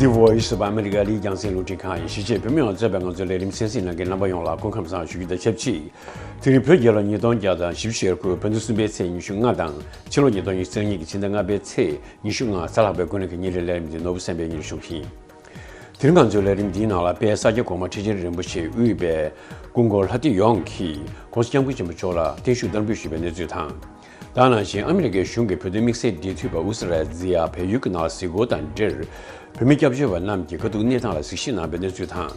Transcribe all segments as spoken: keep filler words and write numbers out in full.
The Voice of America ལི་རྒྱང་སྲིང་རླུང་འཕྲིན་ཁང་ཡིན། གཞིས་བྱེས་བོད་མི་ཡོངས་གཙོས་པའི་ང་ཚོའི་ལས་རིམ་གསན་གཟིགས་གནང་མཁན་རྣམ་པ་ཡོངས་ལ་སྐུ་ཁམས་བཟང་ཞུ་རྒྱུ་དང་ཆབས་ཅིག་དེ་རིང་བོད་རྒྱལ་ལོ་ཉིས་སྟོང་བརྒྱ་དང་བཞི་བཅུ་ཞེ་དགུ་བོད་ཟླ་གསུམ་པའི་ཚེས་ཉི་ཤུ་ལྔ་དང་ཕྱི་ལོ་ཉིས་སྟོང་ཉི་ཤུ་རྩ་གཉིས་ཀྱི་ཕྱི་ཟླ་ལྔ་པའི་ཚེས་ཉི་ཤུ་ལྔ། གཟའ་ལྷག་པའི་དགུན་གནས་ཀྱི་ཉིན་རེའི་ལས་རིམ་འདི་ནོར་བུ་སེམས་དཔའི་སྙན་ཞུ་ཞུ་གི་ཡིན། དེ་རིང་ང་ཚོའི་ལས་རིམ་འདིའི་ནང་ལ་དཔལ་ས་སྐྱ་གོང་མ་ཁྲི་ཆེན་རིན་པོ་ཆེས་དབུས་པའི་སྐུ་འཁོར་ལྷ་སྡེ་ཡོངས་ཀྱིས་༸གོང་ས་༸སྐྱབས་མགོན་ཆེན་པོ་མཆོག་ལ་བརྟན་བཞུགས་བསྟར་འབུལ་ཞུས་པའི་གནས་ཚུལ་དང་། ད་ག་ནང་བཞིན་ཨ་མི་རི་ཀའི་གཞུང་གིས་བོད་དོན་དམིགས་བསལ་འབྲེལ་མཐུད་པ་ཨུ་སི་ར་ཛི་ཡ་བལ་ཡུལ་གྱི་ནང་ལ་གཟིགས་སྐོར་དང་འབྲེལ། བོད་མི་སྐྱབས་བཅོལ་བ་རྣམས་ཀྱི་དཀའ་སྡུག་གནས་སྟངས་ལ་གཟིགས་ཞིབ་གནང་བའི་གནས་ཚུལ་དང་།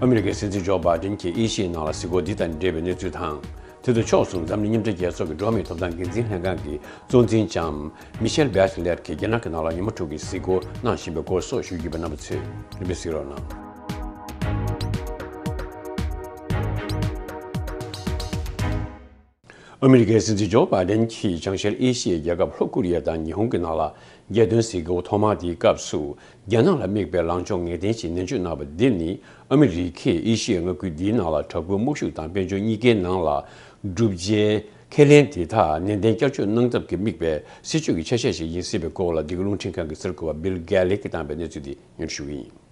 ཨ་མི་རི་ཀའི་སྲིད་འཛིན་ཇོ་བྷའི་ཌེན་གྱིས་ཨེ་ཤི་ཡའི་ནང་ལ་གཟིགས་སྐོར་འདི་དང་འབྲེལ་བའི་གནས་ཚུལ་དང་། དེ་དང་ཕྱོགས་མཚུངས་འཛམ་གླིང་མཉམ་འབྲེལ་རྒྱལ་ཚོགས་ཀྱི་འགྲོ་བ་མིའི་ཐོབ་ཐང་འགན་འཛིན་ལྷན་ཁང་གི་གཙོ་འཛིན་ལྕམ་མི་ཤེལ་བྷེ་ཆི་ལེད་ཀྱིས་རྒྱ་ནག་གི་ནང་ལ་ཉི་མ་དྲུག་གི་གཟིགས་སྐོར་གནང་བཞིན་པའི་སྐོར་སོགས་ཞུ་རྒྱུ་ཡོད་པ་རྣམ་པ་ཚོས་རིམ་པས་གཟིགས་རོགས་གནང་། ཨ་མི་རི་ཀའི་སྲིད་འཛིན་ཇོ་བྷའི་ཌེན་གྱིས་བྱང་ཤར་ཨེ་ཤི་ཡའི་རྒྱལ་ཁབ་ལྷོ་ཀོ་རི་ཡ་དང་ཉི་ཧོང་གི་ནང་ལ་རྒྱལ་དོན་གཟིགས་སྐོར་ཐོག་མ་དེའི་སྐབས་སུ། རྒྱ་ནག་ལ་དམིགས་པའི་ལངས་ཕྱོགས་ངེས་གཏན་ཞིག་ནན་བརྗོད་གནང་བ་འདི་ནི། ཨ་མི་རི་ཀས་ཨེ་ཤི་ཡའི་མངའ་ཁུལ་འདིའི་ནང་ལ་དྲག་པོའི་དམག་ཤུགས་དང་དཔལ་འབྱོར་གཉིས་ཀའི་ནང་ལ་བསྒྲུབ་བྱའི་ཁས་ལེན་དེ་དག་ནན་ཏན་བསྐྱར་བཅོས་གནང་ཐབས་ཀྱི་དམིགས་པའི་སྲིད་ཇུས་ཀྱི་ཆ་ཤས་ཤིག་ཡིན་སྲིད་པའི་སྐོར་ལ། འདི་ག་རླུང་འཕྲིན་ཁང་གི་གསར་འགོད་པ་Bill Gallick གིས་བཏང་པའི་གནས་ཚུལ་འདི་སྙན་ཞུ་གི་ཡིན།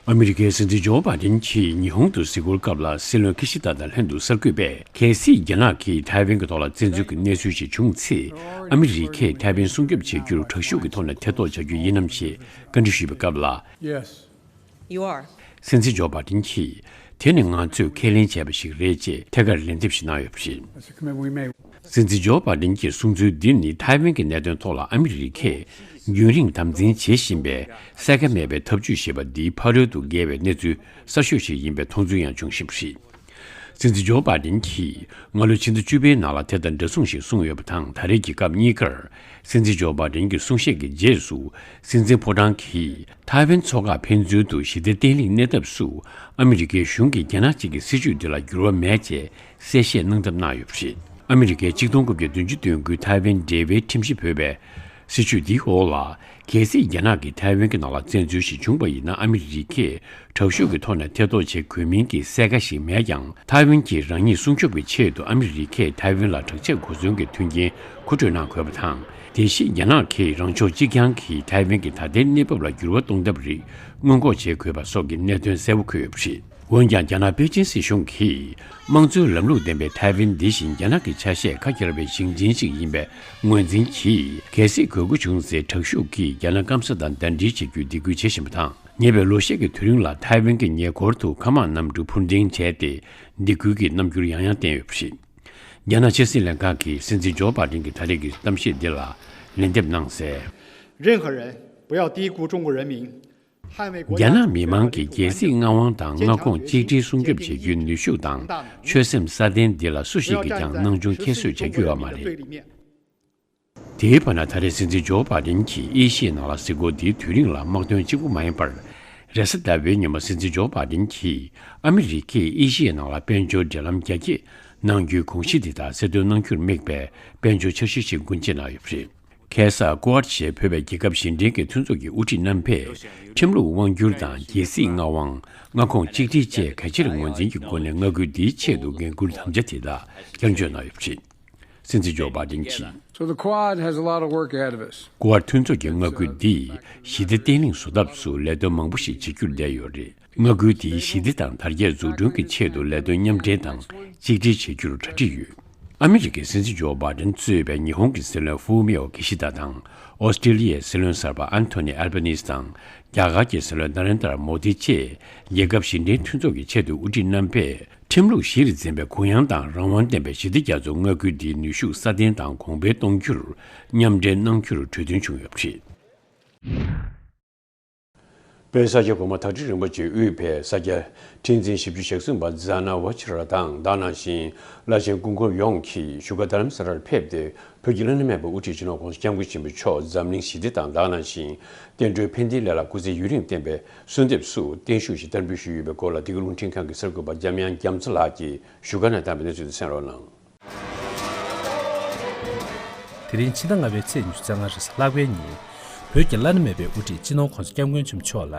ཨ་མི་རི་ཀའི་སྲིད་འཛིན་ཇོ་བྷའི་ཌེན་གྱིས་ཉི་ཧོང་དུ་གཟིགས་སྐོར་སྐབས་ལ། སྲིད་བློན་ཁི་ཤི་ད་དང་ལྷན་དུ་གསར་འགོད་པས། གལ་སྲིད་རྒྱ་ནག་གིས་ཐའེ་ཝན་གྱི་ཐོག་ལ་བཙན་འཛུལ་གྱི་གནས་ཚུལ་ཞིག་བྱུང་ཚེ། ཨ་མི་རི་ཀས་ཐའེ་ཝན་སྲུང་སྐྱོབ་བྱེད་རྒྱུར་དྲག་ཤུགས་ཀྱི་ཐོག་ནས་ཐེ་གཏོགས་བྱ་རྒྱུ་ཡིན་ནམ་ཞེས་བཀའ་འདྲི་ཞུས་པའི་སྐབས་ལ། Yes. You are. སྲིད་འཛིན་ཇོ་བྷའི་ཌེན་གྱིས། དེ་ནི་ང་ཚོས་ཁས་ལེན་བྱས་པ་ཞིག་རེད་ཅེས་ཐད་ཀར་ལན་འདེབས་ཤིག་གནང་ཡོད་པ་རེད། That's a commitment we made. སྲིད་འཛིན་ཇོ་བྷའི་ཌེན་གྱི་གསུང་ཚུལ་འདི་ནི་ཐའེ་ཝན་གྱི་གནད་དོན་ཐོག་ལ་ཨ་མི་རི་ཀས་རྒྱུན་རིང་དམ་འཛིན་བྱེད་བཞིན་པའི་གསལ་ཁ་མེད་པའི་ཐབས་ཇུས་ཞེས་པ་འདི་ཕ་རོལ་ཏུ་འགེལ་བའི་གནས་ཚུལ་གསར་ཤོས་ཤིག་ཡིན་པའི་མཐོང་ཚུལ་ཡང་བྱུང་བཞིན་པ་རེད། སྲིད་འཛིན་ཇོ་བྷའི་ཌེན་གྱིས་སྔ་ལོའི་ཕྱི་ཟླ་བཅུ་པའི་ནང་ལ་དེ་དང་འདྲ་མཚུངས་ཤིག་གསུངས་ཡོད་པ་དང་། ད་རེས་ཀྱི་སྐབས་གཉིས་ཀར་སྲིད་འཛིན་ཇོ་བྷའི་ཌེན་གྱི་གསུང་བཤད་ཀྱི་རྗེས་སུ། སྲིད་འཛིན་ཕོ་བྲང་གིས་ཐའེ་ཝན་མཚོ་འགག་ཕན་ཚུན་དུ་ཞི་བདེ་བརྟན་ལྷིང་གནས་ཐབས་སུ། ཨ་མི་རི་ཀའི་གཞུང་གིས་རྒྱ་ནག་གཅིག་གི་སྲིད་བྱུས་འདི་ལ་འགྱུར་བ་མེད་ཅེས་གསལ་བཤད་གནང་ཐབས་གནང་ཡོད་པ་རེད། ཨ་མི་རི་ཀའི་ཆིག་སྟོང་དགུ་བརྒྱ་བདུན་ཅུ་དོན་དགུའི་ཐའེ་ཝན་འབྲེལ་བའི་ཁྲིམས་གཞི་བོད་པའི་སྲིད་བྱུས་འདིའི་འོག་ལ། གལ་སྲིད་རྒྱ་ནག་གིས་ཐའེ་ཝན་གྱི་ནང་ལ་བཙན་འཛུལ་ཞིག་བྱུང་བ་ཡིན་ན། ཨ་མི་རི་ཀས་དྲག་ཤུགས་ཀྱི་ཐོག་ནས་ཐེ་གཏོགས་བྱེད་དགོས་མིན་གྱི་གསལ་ཁ་ཞིག་མེད་ཀྱང་། ཐའེ་ཝན་གྱིས་རང་ཉིད་སྲུང་སྐྱོབ་ཀྱི་ཆེད་དུ་ཨ་མི་རི་ཀས་ཐའེ་ཝན་ལ་དྲག་ཆས་གོ་མཚོན་གྱི་མཐུན་རྐྱེན་མཁོ་སྤྲོད་གནང་དགོས་པ་དང་། དེ་བཞིན་རྒྱ་ནག་གིས་རང་ཕྱོགས་གཅིག་རྐྱང་གིས་ཐའེ་ཝན་གྱི་ད་ལྟའི་གནས་བབ་ལ་འགྱུར་བ་གཏོང་ཐབས་རིགས་སྔོན་འགོག་བྱེད་དགོས་པ་སོགས་ཀྱི་གནད་དོན་གསལ་བོ་འཁོད་ཡོད་པ་རེད། འོན་ཀྱང་། རྒྱ་ནག་པེ་ཅིན་སྲིད་གཞུང་གིས་དམངས་གཙོའི་ལམ་ལུགས་ལྡན་པའི་ཐའེ་ཝན་འདི་བཞིན་རྒྱ་ནག་གི་ཆ་ཤས་ཁ་གྱེར་བའི་ཞིང་ཆེན་ཞིག་ཡིན་པའི་ངོས་འཛིན་གྱིས། གལ་སྲིད་དགོས་མཁོ་བྱུང་ཚེ། དྲག་ཤུགས་ཀྱིས་རྒྱ་ནག་སྐམ་ས་དང་ཟླ་སྒྲིལ་བྱེད་རྒྱུའི་སྡིགས་སྐུལ་བྱེད་བཞིན་པ་དང་། ཉེ་བའི་ལོ་ཤས་ཀྱི་དུས་རིང་ལ་ཐའེ་ཝན་གྱི་ཉེ་འཁོར་དུ་མཁའ་དམག་གནམ་གྲུ་འཕུར་འདེགས་བྱས་ཏེ། སྡིགས་སྐུལ་གྱི་རྣམ་འགྱུར་ཡང་ཡང་བསྟན་ཡོད་པ་རེད། རྒྱ་ནག་ཕྱི་སྲིད་ལྷན་ཁང་གིས་སྲིད་འཛིན་ཇོ་བྷའི་ཌེན་གྱི་ད་རེས་ཀྱི་གཏམ་བཤད་འདི་ལ་ལན་འདེབས་གནང་གསལ། 任何人不要低估中国人民 རྒྱ་ནག་མི་དམངས་ཀྱི་རྒྱལ་སྲིད་མངའ་དབང་དང་མངའ་ཁོངས་གཅིག་སྒྲིལ་སྲུང་སྐྱོབ་བྱེད་རྒྱུའི་ནུས་ཤུགས་དང་ཆོད་སེམས་སྲ་བརྟན་འདི་ལ་སུ་ཞིག་གིས་ཀྱང་སྣང་ཆུང་ཁྱད་གསོད་བྱ་རྒྱུ་ཡོད་མ་རེད། དེའི་བར་ན། ད་རེས་སྲིད་འཛིན་ཇོ་བྷའི་ཌེན་གྱིས་ཨེ་ཤི་ཡའི་ནང་ལ་གཟིགས་སྐོར་འདིའི་དུས་རིང་ལ་དམག་དོན་གཅིག་པུ་མ་ཡིན་པར། རེས་གཟའ་ཟླ་བའི་ཉིན་མོ་སྲིད་འཛིན་ཇོ་བྷའི་ཌེན་གྱིས་ཨ་མི་རི་ཀས་ཨེ་ཤི་ཡའི་ནང་ལ་དཔལ་འབྱོར་འབྲེལ་ལམ་རྒྱ་སྐྱེད་གནང་རྒྱུའི་གོམས་གཤིས་དེ་དག་གསལ་སྟོན་གནང་རྒྱུར་དམིགས་པའི་དཔལ་འབྱོར་འཆར་གཞི་ཞིག་སྐུ་མཇལ་གནང་ཡོད་པ་རེད། ཁ་སང་ཀུ་ཝཱཌ་ཞེས་འབོད་པའི་རྒྱལ་ཁབ་བཞི་འབྲེལ་གྱི་མཐུན་ཚོགས་ཀྱི་དབུ་ཁྲིད་རྣམ་པས་ཁྲིམས་ལུགས་དབང་སྒྱུར་དང་། རྒྱལ་སྲིད་མངའ་དབང་། མངའ་ཁོངས་གཅིག་སྒྲིལ་བཅས་གལ་ཆེར་ངོས་འཛིན་གྱི་སྒོ་ནས་མངའ་ཁུལ་འདིའི་ཆེད་དུ་འགན་འཁུར་དམ་བཅའ་དེ་དག་བསྐྱར་བརྗོད་གནང་ཡོད་པ་རེད། སྲིད་འཛིན་ཇོ་བྷའི་ཌེན་གྱིས། So the Quad has a lot of work ahead of us. ཀུ་ཝཱཌ་མཐུན་ཚོགས་ཀྱི་མངའ་ཁུལ་འདིས་ཞི་བདེ་བརྟན་ལྷིང་བཟོ་ཐབས་སུ་ལས་དོན་མང་པོ་ཞིག་བྱེད་རྒྱུར་བསྡད་ཡོད་རེད། མངའ་ཁུལ་དེའི་ཞི་བདེ་དང་དར་རྒྱས་འཛུགས་སྐྲུན་གྱི་ཆེད་དུ་ལས་དོན་མཉམ་འབྲེལ་དང་གཅིག་སྒྲིལ་བྱེད་རྒྱུར་གྲ་སྒྲིག་ཡོད། ཨ་མི་རི་ཀའི་སྲིད་འཛིན་ཇོ་བྷའི་ཌེན་གཙོས་པའི་ཉི་ཧོང་གི་སྲིད་བློན་ཧྥུ་མིའོ་ཀི་ཤི་ད་དང་། ཨོ་སི་ཀྲི་ལི་ཡའི་སྲིད་བློན་གསར་པ་ཨན་ཐོ་ནི་ཨལ་བྷ་ནིས་དང་། རྒྱ་གར་གྱི་སྲིད་བློན་ན་རེན་དྲ་མོ་དི་བཅས་རྒྱལ་ཁབ་བཞི་འབྲེལ་མཐུན་ཚོགས་ཀྱི་ཆེས་མཐོའི་དབུ་ཁྲིད་རྣམ་པས། ཁྲིམས་ལུགས་གཞིར་འཛིན་པའི་གུ་ཡངས་དང་རང་དབང་ལྡན་པའི་ཞི་བདེ་རྒྱ་མཚོ་མངའ་ཁུལ་འདིའི་ནུས་ཤུགས་སྲ་བརྟན་དང་གོང་འཕེལ་གཏོང་རྒྱུར་མཉམ་འབྲེལ་གནང་རྒྱུར་གྲོས་མཐུན་བྱུང་ཡོད་པ་རེད། དཔལ་ས་སྐྱ་གོང་མ་དྭགས་ཁྲི་རིན་པོ་ཆེ་དབུས་པའི་ས་སྐྱ་ཁྲི་འཛིན་བཞི་བཅུ་ཞེ་གསུམ་པ་ཛ་ན་ཝ་ཆི་ར་དང་། ད་ག་ནང་བཞིན་བླ་ཆེན་སྐུ་འཁོར་ཡོངས་ཀྱིས་བཞུགས་སྒར་རྡ་རམ་ས་ལར་ཕེབས་ཏེ། བོད་ཀྱི་བླ་ན་མེད་པའི་དབུ་ཁྲིད་སྤྱི་ནོར་༸གོང་ས་༸སྐྱབས་མགོན་ཆེན་པོ་མཆོག་འཛམ་གླིང་ཞི་བདེ་དང་། ད་ག་ནང་བཞིན་བསྟན་འགྲོའི་ཕན་བདེའི་ལས་ལ་སྐུ་ཚེ་ཡུན་རིང་བརྟན་པའི་གསོལ་འདེབས་སུ་བརྟན་བཞུགས་ཤིག་བསྟར་འབུལ་ཞུས་ཡོད་པའི་སྐོར་ལ། འདི་ག་རླུང་འཕྲིན་ཁང་གི་གསར་འགོད་པ་འཇམ་དབྱངས་རྒྱ་མཚོ་ལགས་ཀྱིས་བཞུགས་སྒར་ནས་བཏང་བའི་གནས་ཚུལ་དེ་གསན་རོགས་གནང་། དེ་རིང་ཕྱི་ཟླ་ལྔ་པའི་ཚེས་ཉི་ཤུ་རྩ་ལྔ་རེས་གཟའ་ལྷག་པའི་ཉིན། བོད་ཀྱི་བླ་ན་མེད་པའི་དབུ་ཁྲིད་སྤྱི་ནོར་༧གོང་ས་༧སྐྱབས་མགོན་ཆེན་པོ་མཆོག་ལ།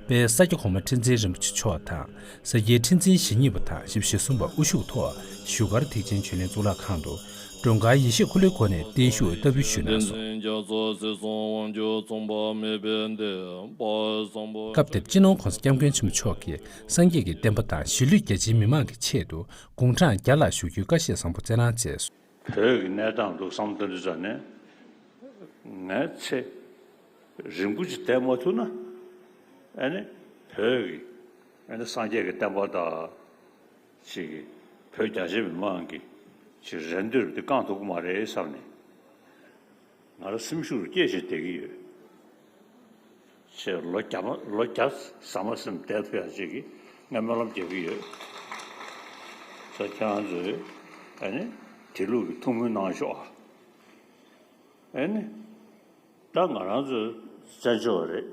དཔལ་ས་སྐྱ་གོང་མ་ཁྲི་འཛིན་རིན་པོ་ཆེ་མཆོག་དང་། ས་སྐྱའི་ཁྲི་འཛིན་ཞེ་གཉིས་པ་དང་ཞེ་གསུམ་པ་དབུ་བཞུགས་ཐོག་བཞུགས་སྒར་ཐེག་ཆེན་ཆོས་གླིང་གཙུག་ལག་ཁང་དུ། མགྲོན་ཁང་ཡེ་ཤེས་འཁོར་ལོའི་སྒོ་ནས་བརྟན་བཞུགས་བསྟར་འབུལ་ཞུས་གནང་སོང་། སྐབས་དེར་སྤྱི་ནོར་༧གོང་ས་༧སྐྱབས་མགོན་ཆེན་པོ་མཆོག་གིས་སངས་རྒྱས་ཀྱི་བསྟན་པ་དང་གཞིས་ལུས་རྒྱ་ཆེའི་མི་མང་གི་ཆེད་དུ་དགུང་གྲངས་བརྒྱ་ལ་བཞུགས་རྒྱུའི་བཀའ་བཞེས་བཟང་པོ་སྩལ་གནང་མཛད་སོང་། བོད་ཀྱི་གནས་སྟངས་འདུག་བསམ་བློ་བཏང་དུས་ཙམ་ནས། ངས་ཚེ་རིང་པོ་ཅིག་བསྡད་མ་ཐུབ་ན། ཨ་ནི་བོད་ཀྱི་ཨ་ནི་སངས་རྒྱས་ཀྱི་བསྟན་པ་དང་། ཅིག་བོད་རྒྱ་ཆེ་མི་མང་གི་ཅིག་རེ་འདོད་དེ་བསྐང་ཐུབ་ཀྱི་མ་རེད་བསམ་ནས། ང་རང་སེམས་ཤུགས་སྐྱེད་བྱས་བསྡད་ཀྱི་ཡོད། ཅེས་ལོ་བརྒྱ་མ་ལོ་བརྒྱ་ཟ་མ་ཟིན་བསྡད་ཐུབ་ཡག་ཅིག་གི་ངས་སྨོན་ལམ་རྒྱག་གི་ཡོད། ས་ཁྱེད་རང་ཚོས་ཨ་ནི་དེ་ལུགས་ཀྱི་ཐུགས་སྨོན་གནང་ཤོག་ཨ། ཨ་ནི་ད་ང་རང་ཚོའི་བཙན་བྱོལ་བ་རེད།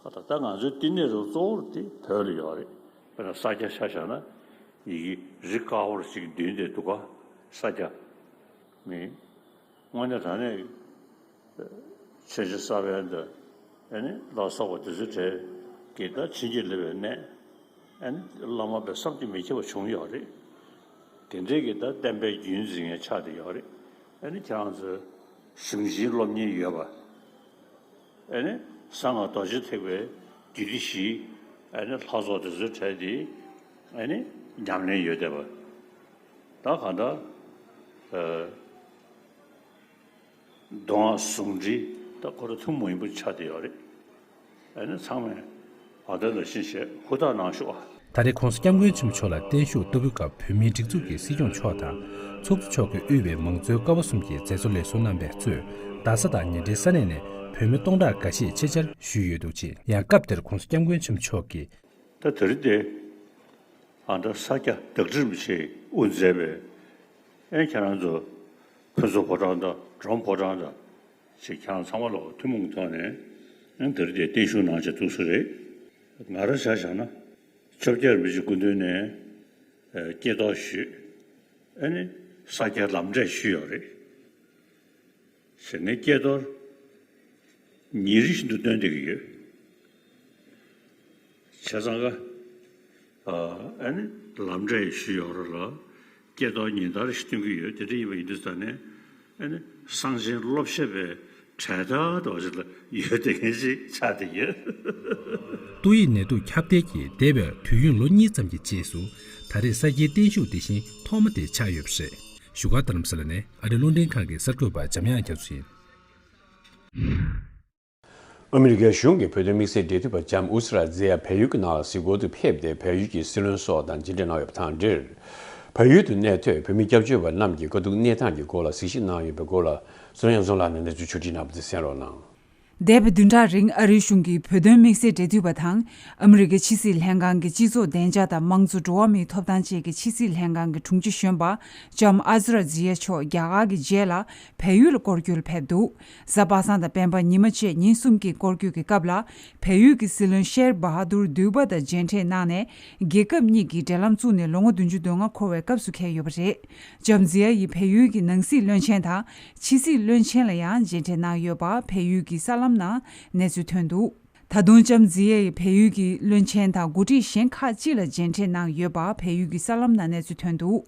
ད་ད་ང་ཚོའི་བསྟི་གནས་རུ་གཙོ་བོར་དེ་བོད་ལ་ཡོད་རེད། དཔེར་ན་ས་སྐྱ་ཆ་བཞག་ན་ཡི་གེ་རི་དཀར་པོར་ཅིག་བདུན་དེ་འདུག་ག་ས་སྐྱ་མི། དངོས་གནས་དྲང་གནས་ཆོས་རྗེ་ས་པཎ་དང་ཨ་ནི་ལ་སོགས་པ་དེ་ཚོའི་གྲས་ཀྱིས་ད་བྱིན་གྱིས་བརླབས་པའི་གནས། ཨ་ནི་བླ་མ་དཔེ་བསམ་གྱིས་མི་ཁྱབ་པ་བྱུང་ཡོད་རེད། དེ་འདྲའི་གི་ད་བསྟན་པའི་རྒྱུན་འཛིན་མཁན་ཆགས་བསྡད་ཡོད་རེད། ཨ་ནི་ཁྱེད་རང་ཚོའི་གཞུང་ཆེན་སློབ་གཉེར་ཡོད་པ། ཨ་ནི་གསང་སྔགས་རྡོ་རྗེ་ཐེག་པའི་རྒྱུད་སྡེ་བཞི། ཨ་ནི་ལྷ་ཚོགས་དེ་ཚོའི་གྲས་དེ་ཨ་ནི་ཉམས་ལེན་ཡོད་བསྡད་པ། ད་གང་ལྟར། ཨ། མདོ་སྔགས་ཟུང་འབྲེལ་ད་ཁོ་རང་ཐུན་མོང་ཡིན་པ་ཆགས་བསྡད་ཡོད་རེད། ཨ་ནི་ཚང་མས་བ་དན་དང་བཞིན་གཤེགས་ཧུར་ཐག་གནང་ཤོག་ཨ། ད་རེས་༧གོང་ས་༧སྐྱབས་མགོན་ཆེན་པོ་མཆོག་ལ་བརྟན་བཞུགས་བསྟར་འབུལ་སྐབས་བོད་མིའི་སྒྲིག་འཛུགས་ཀྱི་སྲིད་སྐྱོང་མཆོག་དང་། ཚོགས་གཙོ་མཆོག་གིས་དབུས་པའི་མང་གཙོའི་ཀ་བ་གསུམ་གྱི་མཛད་གཙོ་ལས་ཟུར་རྣམ་པས་གཙོས། རྡ་ས་དང་ཉེ་འབྲེལ་ས་གནས་ནས་བོད་མི་སྟོང་ཕྲག་འགའ་ཤས་ཆེད་བཅར་ཞུས་ཡོད་འདུག་ཅིང་། ཡང་སྐབས་དེར་༧གོང་ས་༧སྐྱབས་མགོན་ཆེན་པོ་མཆོག་གིས། ད་དེ་རིང་འདི། ཨ་ད་ས་སྐྱ་བདག་ཁྲི་རིན་པོ་ཆེས་དབུ་མཛད་པའི་ཨེ་ཁྱེད་རང་ཚོ་ཕུན་ཚོགས་ཕོ་བྲང་དང་འབྲོམ་ཕོ་བྲང་དང་ཅིག་ཁྱེད་རང་ཚང་མ་ལ་ཐུན་མོང་གི་ཐོག་ནས་ཨེ་དེ་རིང་འདི་བརྟན་བཞུགས་གནང་བྱས་ཐུགས་སུ་རེད། ང་རང་ཆ་བཞག་ན་ཆོས་རྒྱལ་རིན་པོ་ཆེ་སྐུ་མདུན་ནས་ཨེ་སྐྱེས་རྟོགས་ཞུས། ཨེ་ནི་ས་སྐྱ་ལམ་འབྲས་ཞུས་ཡོད་རེད། ཞེས་ངས་སྐྱེས་རྟོགས་ཉིན་རེ་བཞིན་དུ་བཏོན་བསྡད་ཀྱི་ཡོད། བྱས་ཙང་ཀ་ཨ་ནི་ལམ་འབྲས་ཞུས་ཡོད་རེད་ལ། སྐྱེས་རྟོགས་ཉིན་ལྟར་ཞིག་བཏོན་གྱི་ཡོད། དེ་འདྲ་ཡིན་པ་ཡིན་དུས་ཙང་ནས་ཨ་ནི་གསང་ཆེན་སློབ་བཤད་པའི་གྲལ་མཐའ་འདྲ་བ་ཞིག་ལ་ཡོད་བསྡད་མཁན་ཞིག་ཆགས་བསྡད་ཡོད། ཏོག་དབྱིབས་ནད་དུག་ཁྱབ་གདལ་གྱིས་འདས་པའི་དུས་ཡུན་ལོ་གཉིས་ཙམ་གྱི་རྗེས་སུ། ད་རེས་ས་སྐྱའི་བརྟན་བཞུགས་འདི་བཞིན་ཐོག་མ་དེ་ཆགས་ཡོད་པ་རེད། བཞུགས་སྒར་རྡ་རམ་ས་ལ་ནས་ཨ་རིའི་རླུང་འཕྲིན་ཁང་གི་གསར་འགོད་པ་འཇམ་དབྱངས་རྒྱ་མཚོ་ཡིན། ཨ་མི་རི་ཀའི་གཞུང་གིས་བོད་དོན་དམིགས་བསལ་འབྲེལ་མཐུད་པ་ལྕམ་ཨུ་ཛི་ར་ཛི་ཡ་བལ་ཡུལ་གྱི་ནང་ལ་གཟིགས་སྐོར་དུ་ཕེབས་ཏེ། བལ་ཡུལ་གྱི་སྲིད་བློན་སོགས་དང་མཇལ་འཕྲད་གནང་ཡོད་པ་དང་འབྲེལ། བལ་ཡུལ་དུ་གནས་སྡོད་བོད་མི་སྐྱབས་བཅོལ་བ་རྣམས་ཀྱི་དཀའ་སྡུག་གནས་སྟངས་ཀྱི་སྐོར་ལ་གཟིགས་ཞིབ་གནང་ཡོད་པའི་སྐོར་ལ། ཚོར་དབྱངས་ཚོང་ལགས་ནས་གནས་ཚུལ་ཕྱོགས་སྒྲིག་གནང་བ་དེ་གསན་རོགས་གནང་། འདས་པའི་བདུན་ཕྲག་རིང་ཨ་རིའི་གཞུང་གིས་བོད་དོན་དམིགས་བསལ་འབྲེལ་མཐུད་པ་དང་། ཨ་མི་རི་ཀའི་ཕྱི་སྲིད་ལྷན་ཁང་གི་སྤྱི་ཚོགས་བདེ་འཇགས་དང་དམངས་གཙོ། འགྲོ་བ་མིའི་ཐོབ་ཐང་བཅས་ཀྱི་ཕྱི་སྲིད་ལྷན་ཁང་གི་དྲུང་ཆེ་གཞོན་པ་ལྕམ་ཨ་ཛི་ར་ཛི་ཡ་མཆོག་རྒྱ་གར་གྱི་རྗེས་ལ་བལ་ཡུལ་ལ་སྐོར་སྐྱོད་ལ་ཕེབས་འདུག། གཟའ་པ་སངས་དང་སྤེན་པ་ཉི་མ་བཅས་ཉིན་གསུམ་གྱི་སྐོར་སྐྱོད་ཀྱི་སྐབས་ལ། བལ་ཡུལ་གྱི་སྲིད་བློན་ཤེར་བྷ་ཧ་དུར་དུས་པ་དང་མཇལ་འཕྲད་གནང་ནས། རྒྱལ་ཁབ་གཉིས་ཀྱི་འབྲེལ་ལམ་བཙུགས་ནས་ལོ་ངོ་བདུན་ཅུ་དོན་ལྔ་འཁོར་བའི་སྐབས་སུ་འཁེལ་ཡོད་པ་རེད། ལྕམ་ཛི་ཡ་ཡིས་བལ་ཡུལ་གྱི་ནང་སྲིད་བློན་ཆེན་དང་ཕྱི་སྲིད་བློན་ཆེན་ལ་ཡང་མཇལ་འཕྲད་གནང་ཡོད་པ་བལ་ཡུལ་གྱི་གསར་ལམ་ནང་གནས་ཚུལ་ཐོན་འདུག། ད་དུང་ལྕམ་ཛི་ཡ་ཡིས་བལ་ཡུལ་གྱི་བློན་ཆེན་དང་འགོ་ཁྲིད་གཞན་ཁག་ཅིག་ལ་མཇལ་འཕྲད་གནང་ཡོད་པ་བལ་ཡུལ་གྱི་གསར་ལམ་ནང་གནས་ཚུལ་ཐོན་འདུག།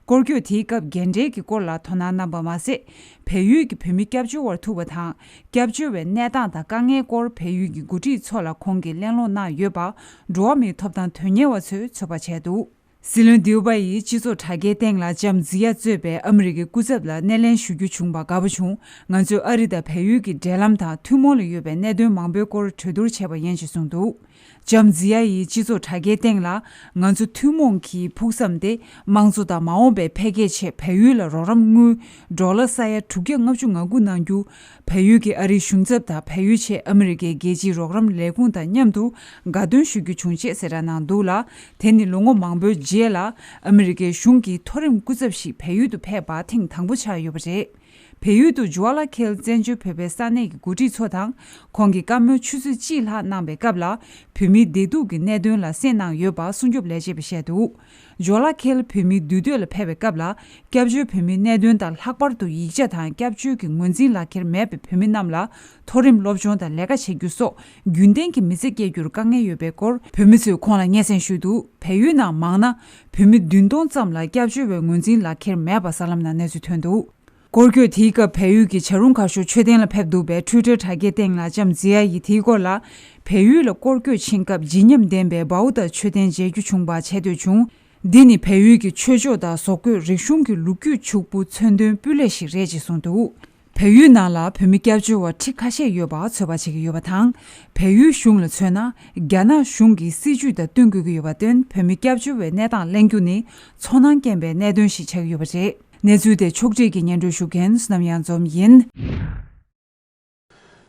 སྐོར་སྐྱོད་དེའི་སྐབས་རྒན་གྲས་ཀྱི་སྐོར་ལ་དོ་སྣང་གནང་པ་མ་ཟད། བལ་ཡུལ་གྱི་བོད་མི་སྐྱབས་བཅོལ་བར་ཐུག་པ་དང་། སྐྱབས་བཅོལ་བའི་གནས་སྟངས་དང་དཀའ་ངལ་སྐོར་བལ་ཡུལ་གྱི་འགོ་ཁྲིད་ཚོ་ལ་ཁོང་གིས་གླེང་སློང་གནང་ཡོད་པ། འགྲོ་བ་མིའི་ཐོབ་ཐང་དོན་གཉེར་བ་ཚོས་ཚོད་དཔག་བྱས་འདུག། སྲིད་བློན་དིའུ་པ་ཡིས་སྤྱི་ཚོགས་དྲ་རྒྱའི་སྟེང་ལ་ལྕམ་ཛི་ཡ་གཙོས་པའི་ཨ་མི་རི་ཀའི་སྐུ་ཚབ་ལ་སྣེ་ལེན་ཞུ་རྒྱུ་བྱུང་བར་དགའ་པོ་བྱུང་། ང་ཚོས་ཨ་རི་དང་བལ་ཡུལ་གྱི་འབྲེལ་ལམ་དང་ཐུན་མོང་ལ་ཡོད་པའི་གནད་དོན་མང་པོའི་སྐོར་གྲོས་བསྡུར་བྱས་པ་ཡིན་ཞེས་གསུངས་འདུག། ལྕམ་ཛི་ཡ་ཡིས་སྤྱི་ཚོགས་དྲ་རྒྱའི་སྟེང་ལ། ང་ཚོ་ཐུན་མོང་གི་ཕུགས་བསམ་སྟེ། དམངས་གཙོ་དང་མ་འོངས་པའི་འཕེལ་རྒྱས་ཆེད་བལ་ཡུལ་ལ་རོགས་རམ་དངུལ་ཌོ་ལར་ས་ཡ་དྲུག་བརྒྱ་ལྔ་བཅུ་ང་དགུ་གནང་རྒྱུ། བལ་ཡུལ་གྱི་ཨ་རིའི་གཞུང་ཚབ་དང་བལ་ཡུལ་ཆེད་ཨ་མི་རི་ཀའི་རྒྱལ་སྤྱིའི་རོགས་རམ་ལས་ཁུངས་དང་མཉམ་དུ་དགའ་སྟོན་ཞུ་རྒྱུ་བྱུང་ཅེས་གསལ་བསྒྲགས་གནང་འདུག་ལ། དེ་ནི་ལོ་ངོ་མང་པོའི་རྗེས་ལ་ཨ་མི་རི་ཀའི་གཞུང་གི་མཐོ་རིམ་སྐུ་ཚབ་ཞིག་བལ་ཡུལ་དུ་ཕེབས་པ་ཐེངས་དང་པོ་ཆགས་ཡོད་པ་རེད། བལ་ཡུལ་དུ་ཇོ་ལ་ཁེལ་བཙན་བྱོལ་བོད་པའི་ས་གནས་ཀྱི་འགོ་ཁྲིད་ཚོ་དང་། ཁོང་གིས་བཀའ་མོལ་ཆུ་ཚོད་གཅིག་ལྷག་གནང་པའི་སྐབས་ལ། བོད་མིའི་བདེ་སྡུག་གི་གནད་དོན་ལ་གསན་གནང་ཡོད་པ་སྲུང་སྐྱོབ་ལས་བྱེད་པས་བཤད་འདུག་ཇོ་ལ་ཁེལ་བོད་མིའི་འདུས་སྡོད་ལ་ཕེབས་པའི་སྐབས་ལ། སྐྱབས་བཅོལ་བོད་མིའི་གནད་དོན་དང་། ལྷག་པར་དུ་ཡིག་ཆ་དང་སྐྱབས་བཅོལ་གྱི་ངོས་འཛིན་ལག་ཁྱེར་མེད་པའི་བོད་མི་རྣམས་ལ། མཐོ་རིམ་སློབ་སྦྱོང་དང་ལས་ཀ་བྱེད་རྒྱུ་སོགས་རྒྱུན་ལྡན་གྱི་མི་ཚེ་སྐྱེལ་རྒྱུར་དཀའ་ངལ་ཡོད་པའི་སྐོར་བོད་མི་ཚོས་ཁོང་ལ་སྙན་སེང་ཞུས་འདུག་བལ་ཡུལ་ནང་མང་ན་བོད་མི་བདུན་སྟོང་ཙམ་ལ་སྐྱབས་བཅོལ་བའི་ངོས་འཛིན་ལག་ཁྱེར་མེད་པ་གསར་ལམ་ནང་གནས་ཚུལ་ཐོན་འདུག་སྐོར་སྐྱོད་དེའི་སྐབས་བལ་ཡུལ་གྱི་བྱ་རུང་ཁ་ཤོར་མཆོད་རྟེན་ལ་ཕེབས་འདུག་པའི་ཊུའི་ཊར་དྲ་རྒྱའི་སྟེང་ལ་ལྕམ་ཛི་ཡ་ཡིས་དེའི་སྐོར་ལ། བལ་ཡུལ་ལ་སྐོར་སྐྱོད་ཕྱིན་སྐབས་བརྗིད་ཉམས་ལྡན་པའི་བའུ་ཏཱ་མཆོད་རྟེན་མཇལ་རྒྱུ་བྱུང་བ་ཆེ་བསྟོད་བྱུང་། འདི་ནི་བལ་ཡུལ་གྱི་ཆོས་ཕྱོགས་དང་བཟོ་བཀོད་རིག་གཞུང་གི་ལོ་རྒྱུས་ཕྱུག་པོ་མཚོན་དོན་སྤུས་ལེགས་ཤིག་རེད་ཅེས་གསུངས་འདུག་བལ་ཡུལ་ནང་ལ་བོད་མི་སྐྱབས་བཅོལ་བ་ཁྲི་ཁ་ཤས་ཡོད་པ་ཚོད་དཔག་བྱེད་ཀྱི་ཡོད་པ་དང་། བལ་ཡུལ་གཞུང་ལ་མཚོན་ན། རྒྱ་ནག་གཞུང་གི་སྲིད་ཇུས་དང་བསྟུན་དགོས་ཀྱི་ཡོད་པར་བརྟེན། བོད་མི་སྐྱབས་བཅོལ་བའི་གནས་སྟངས་གླེང་རྒྱུ་ནི་ཚོར་སྣང་སྐྱེན་པའི་གནད་དོན་ཞིག་ཆགས་ཀྱི་ཡོད་པ་རེད། གནས་ཚུལ་དེ་ཕྱོགས་སྒྲིག་གིས་སྙན་སྒྲོན་ཞུ་མཁན་བསོད་ནམས་གཡང་འཛོམས་ཡིན།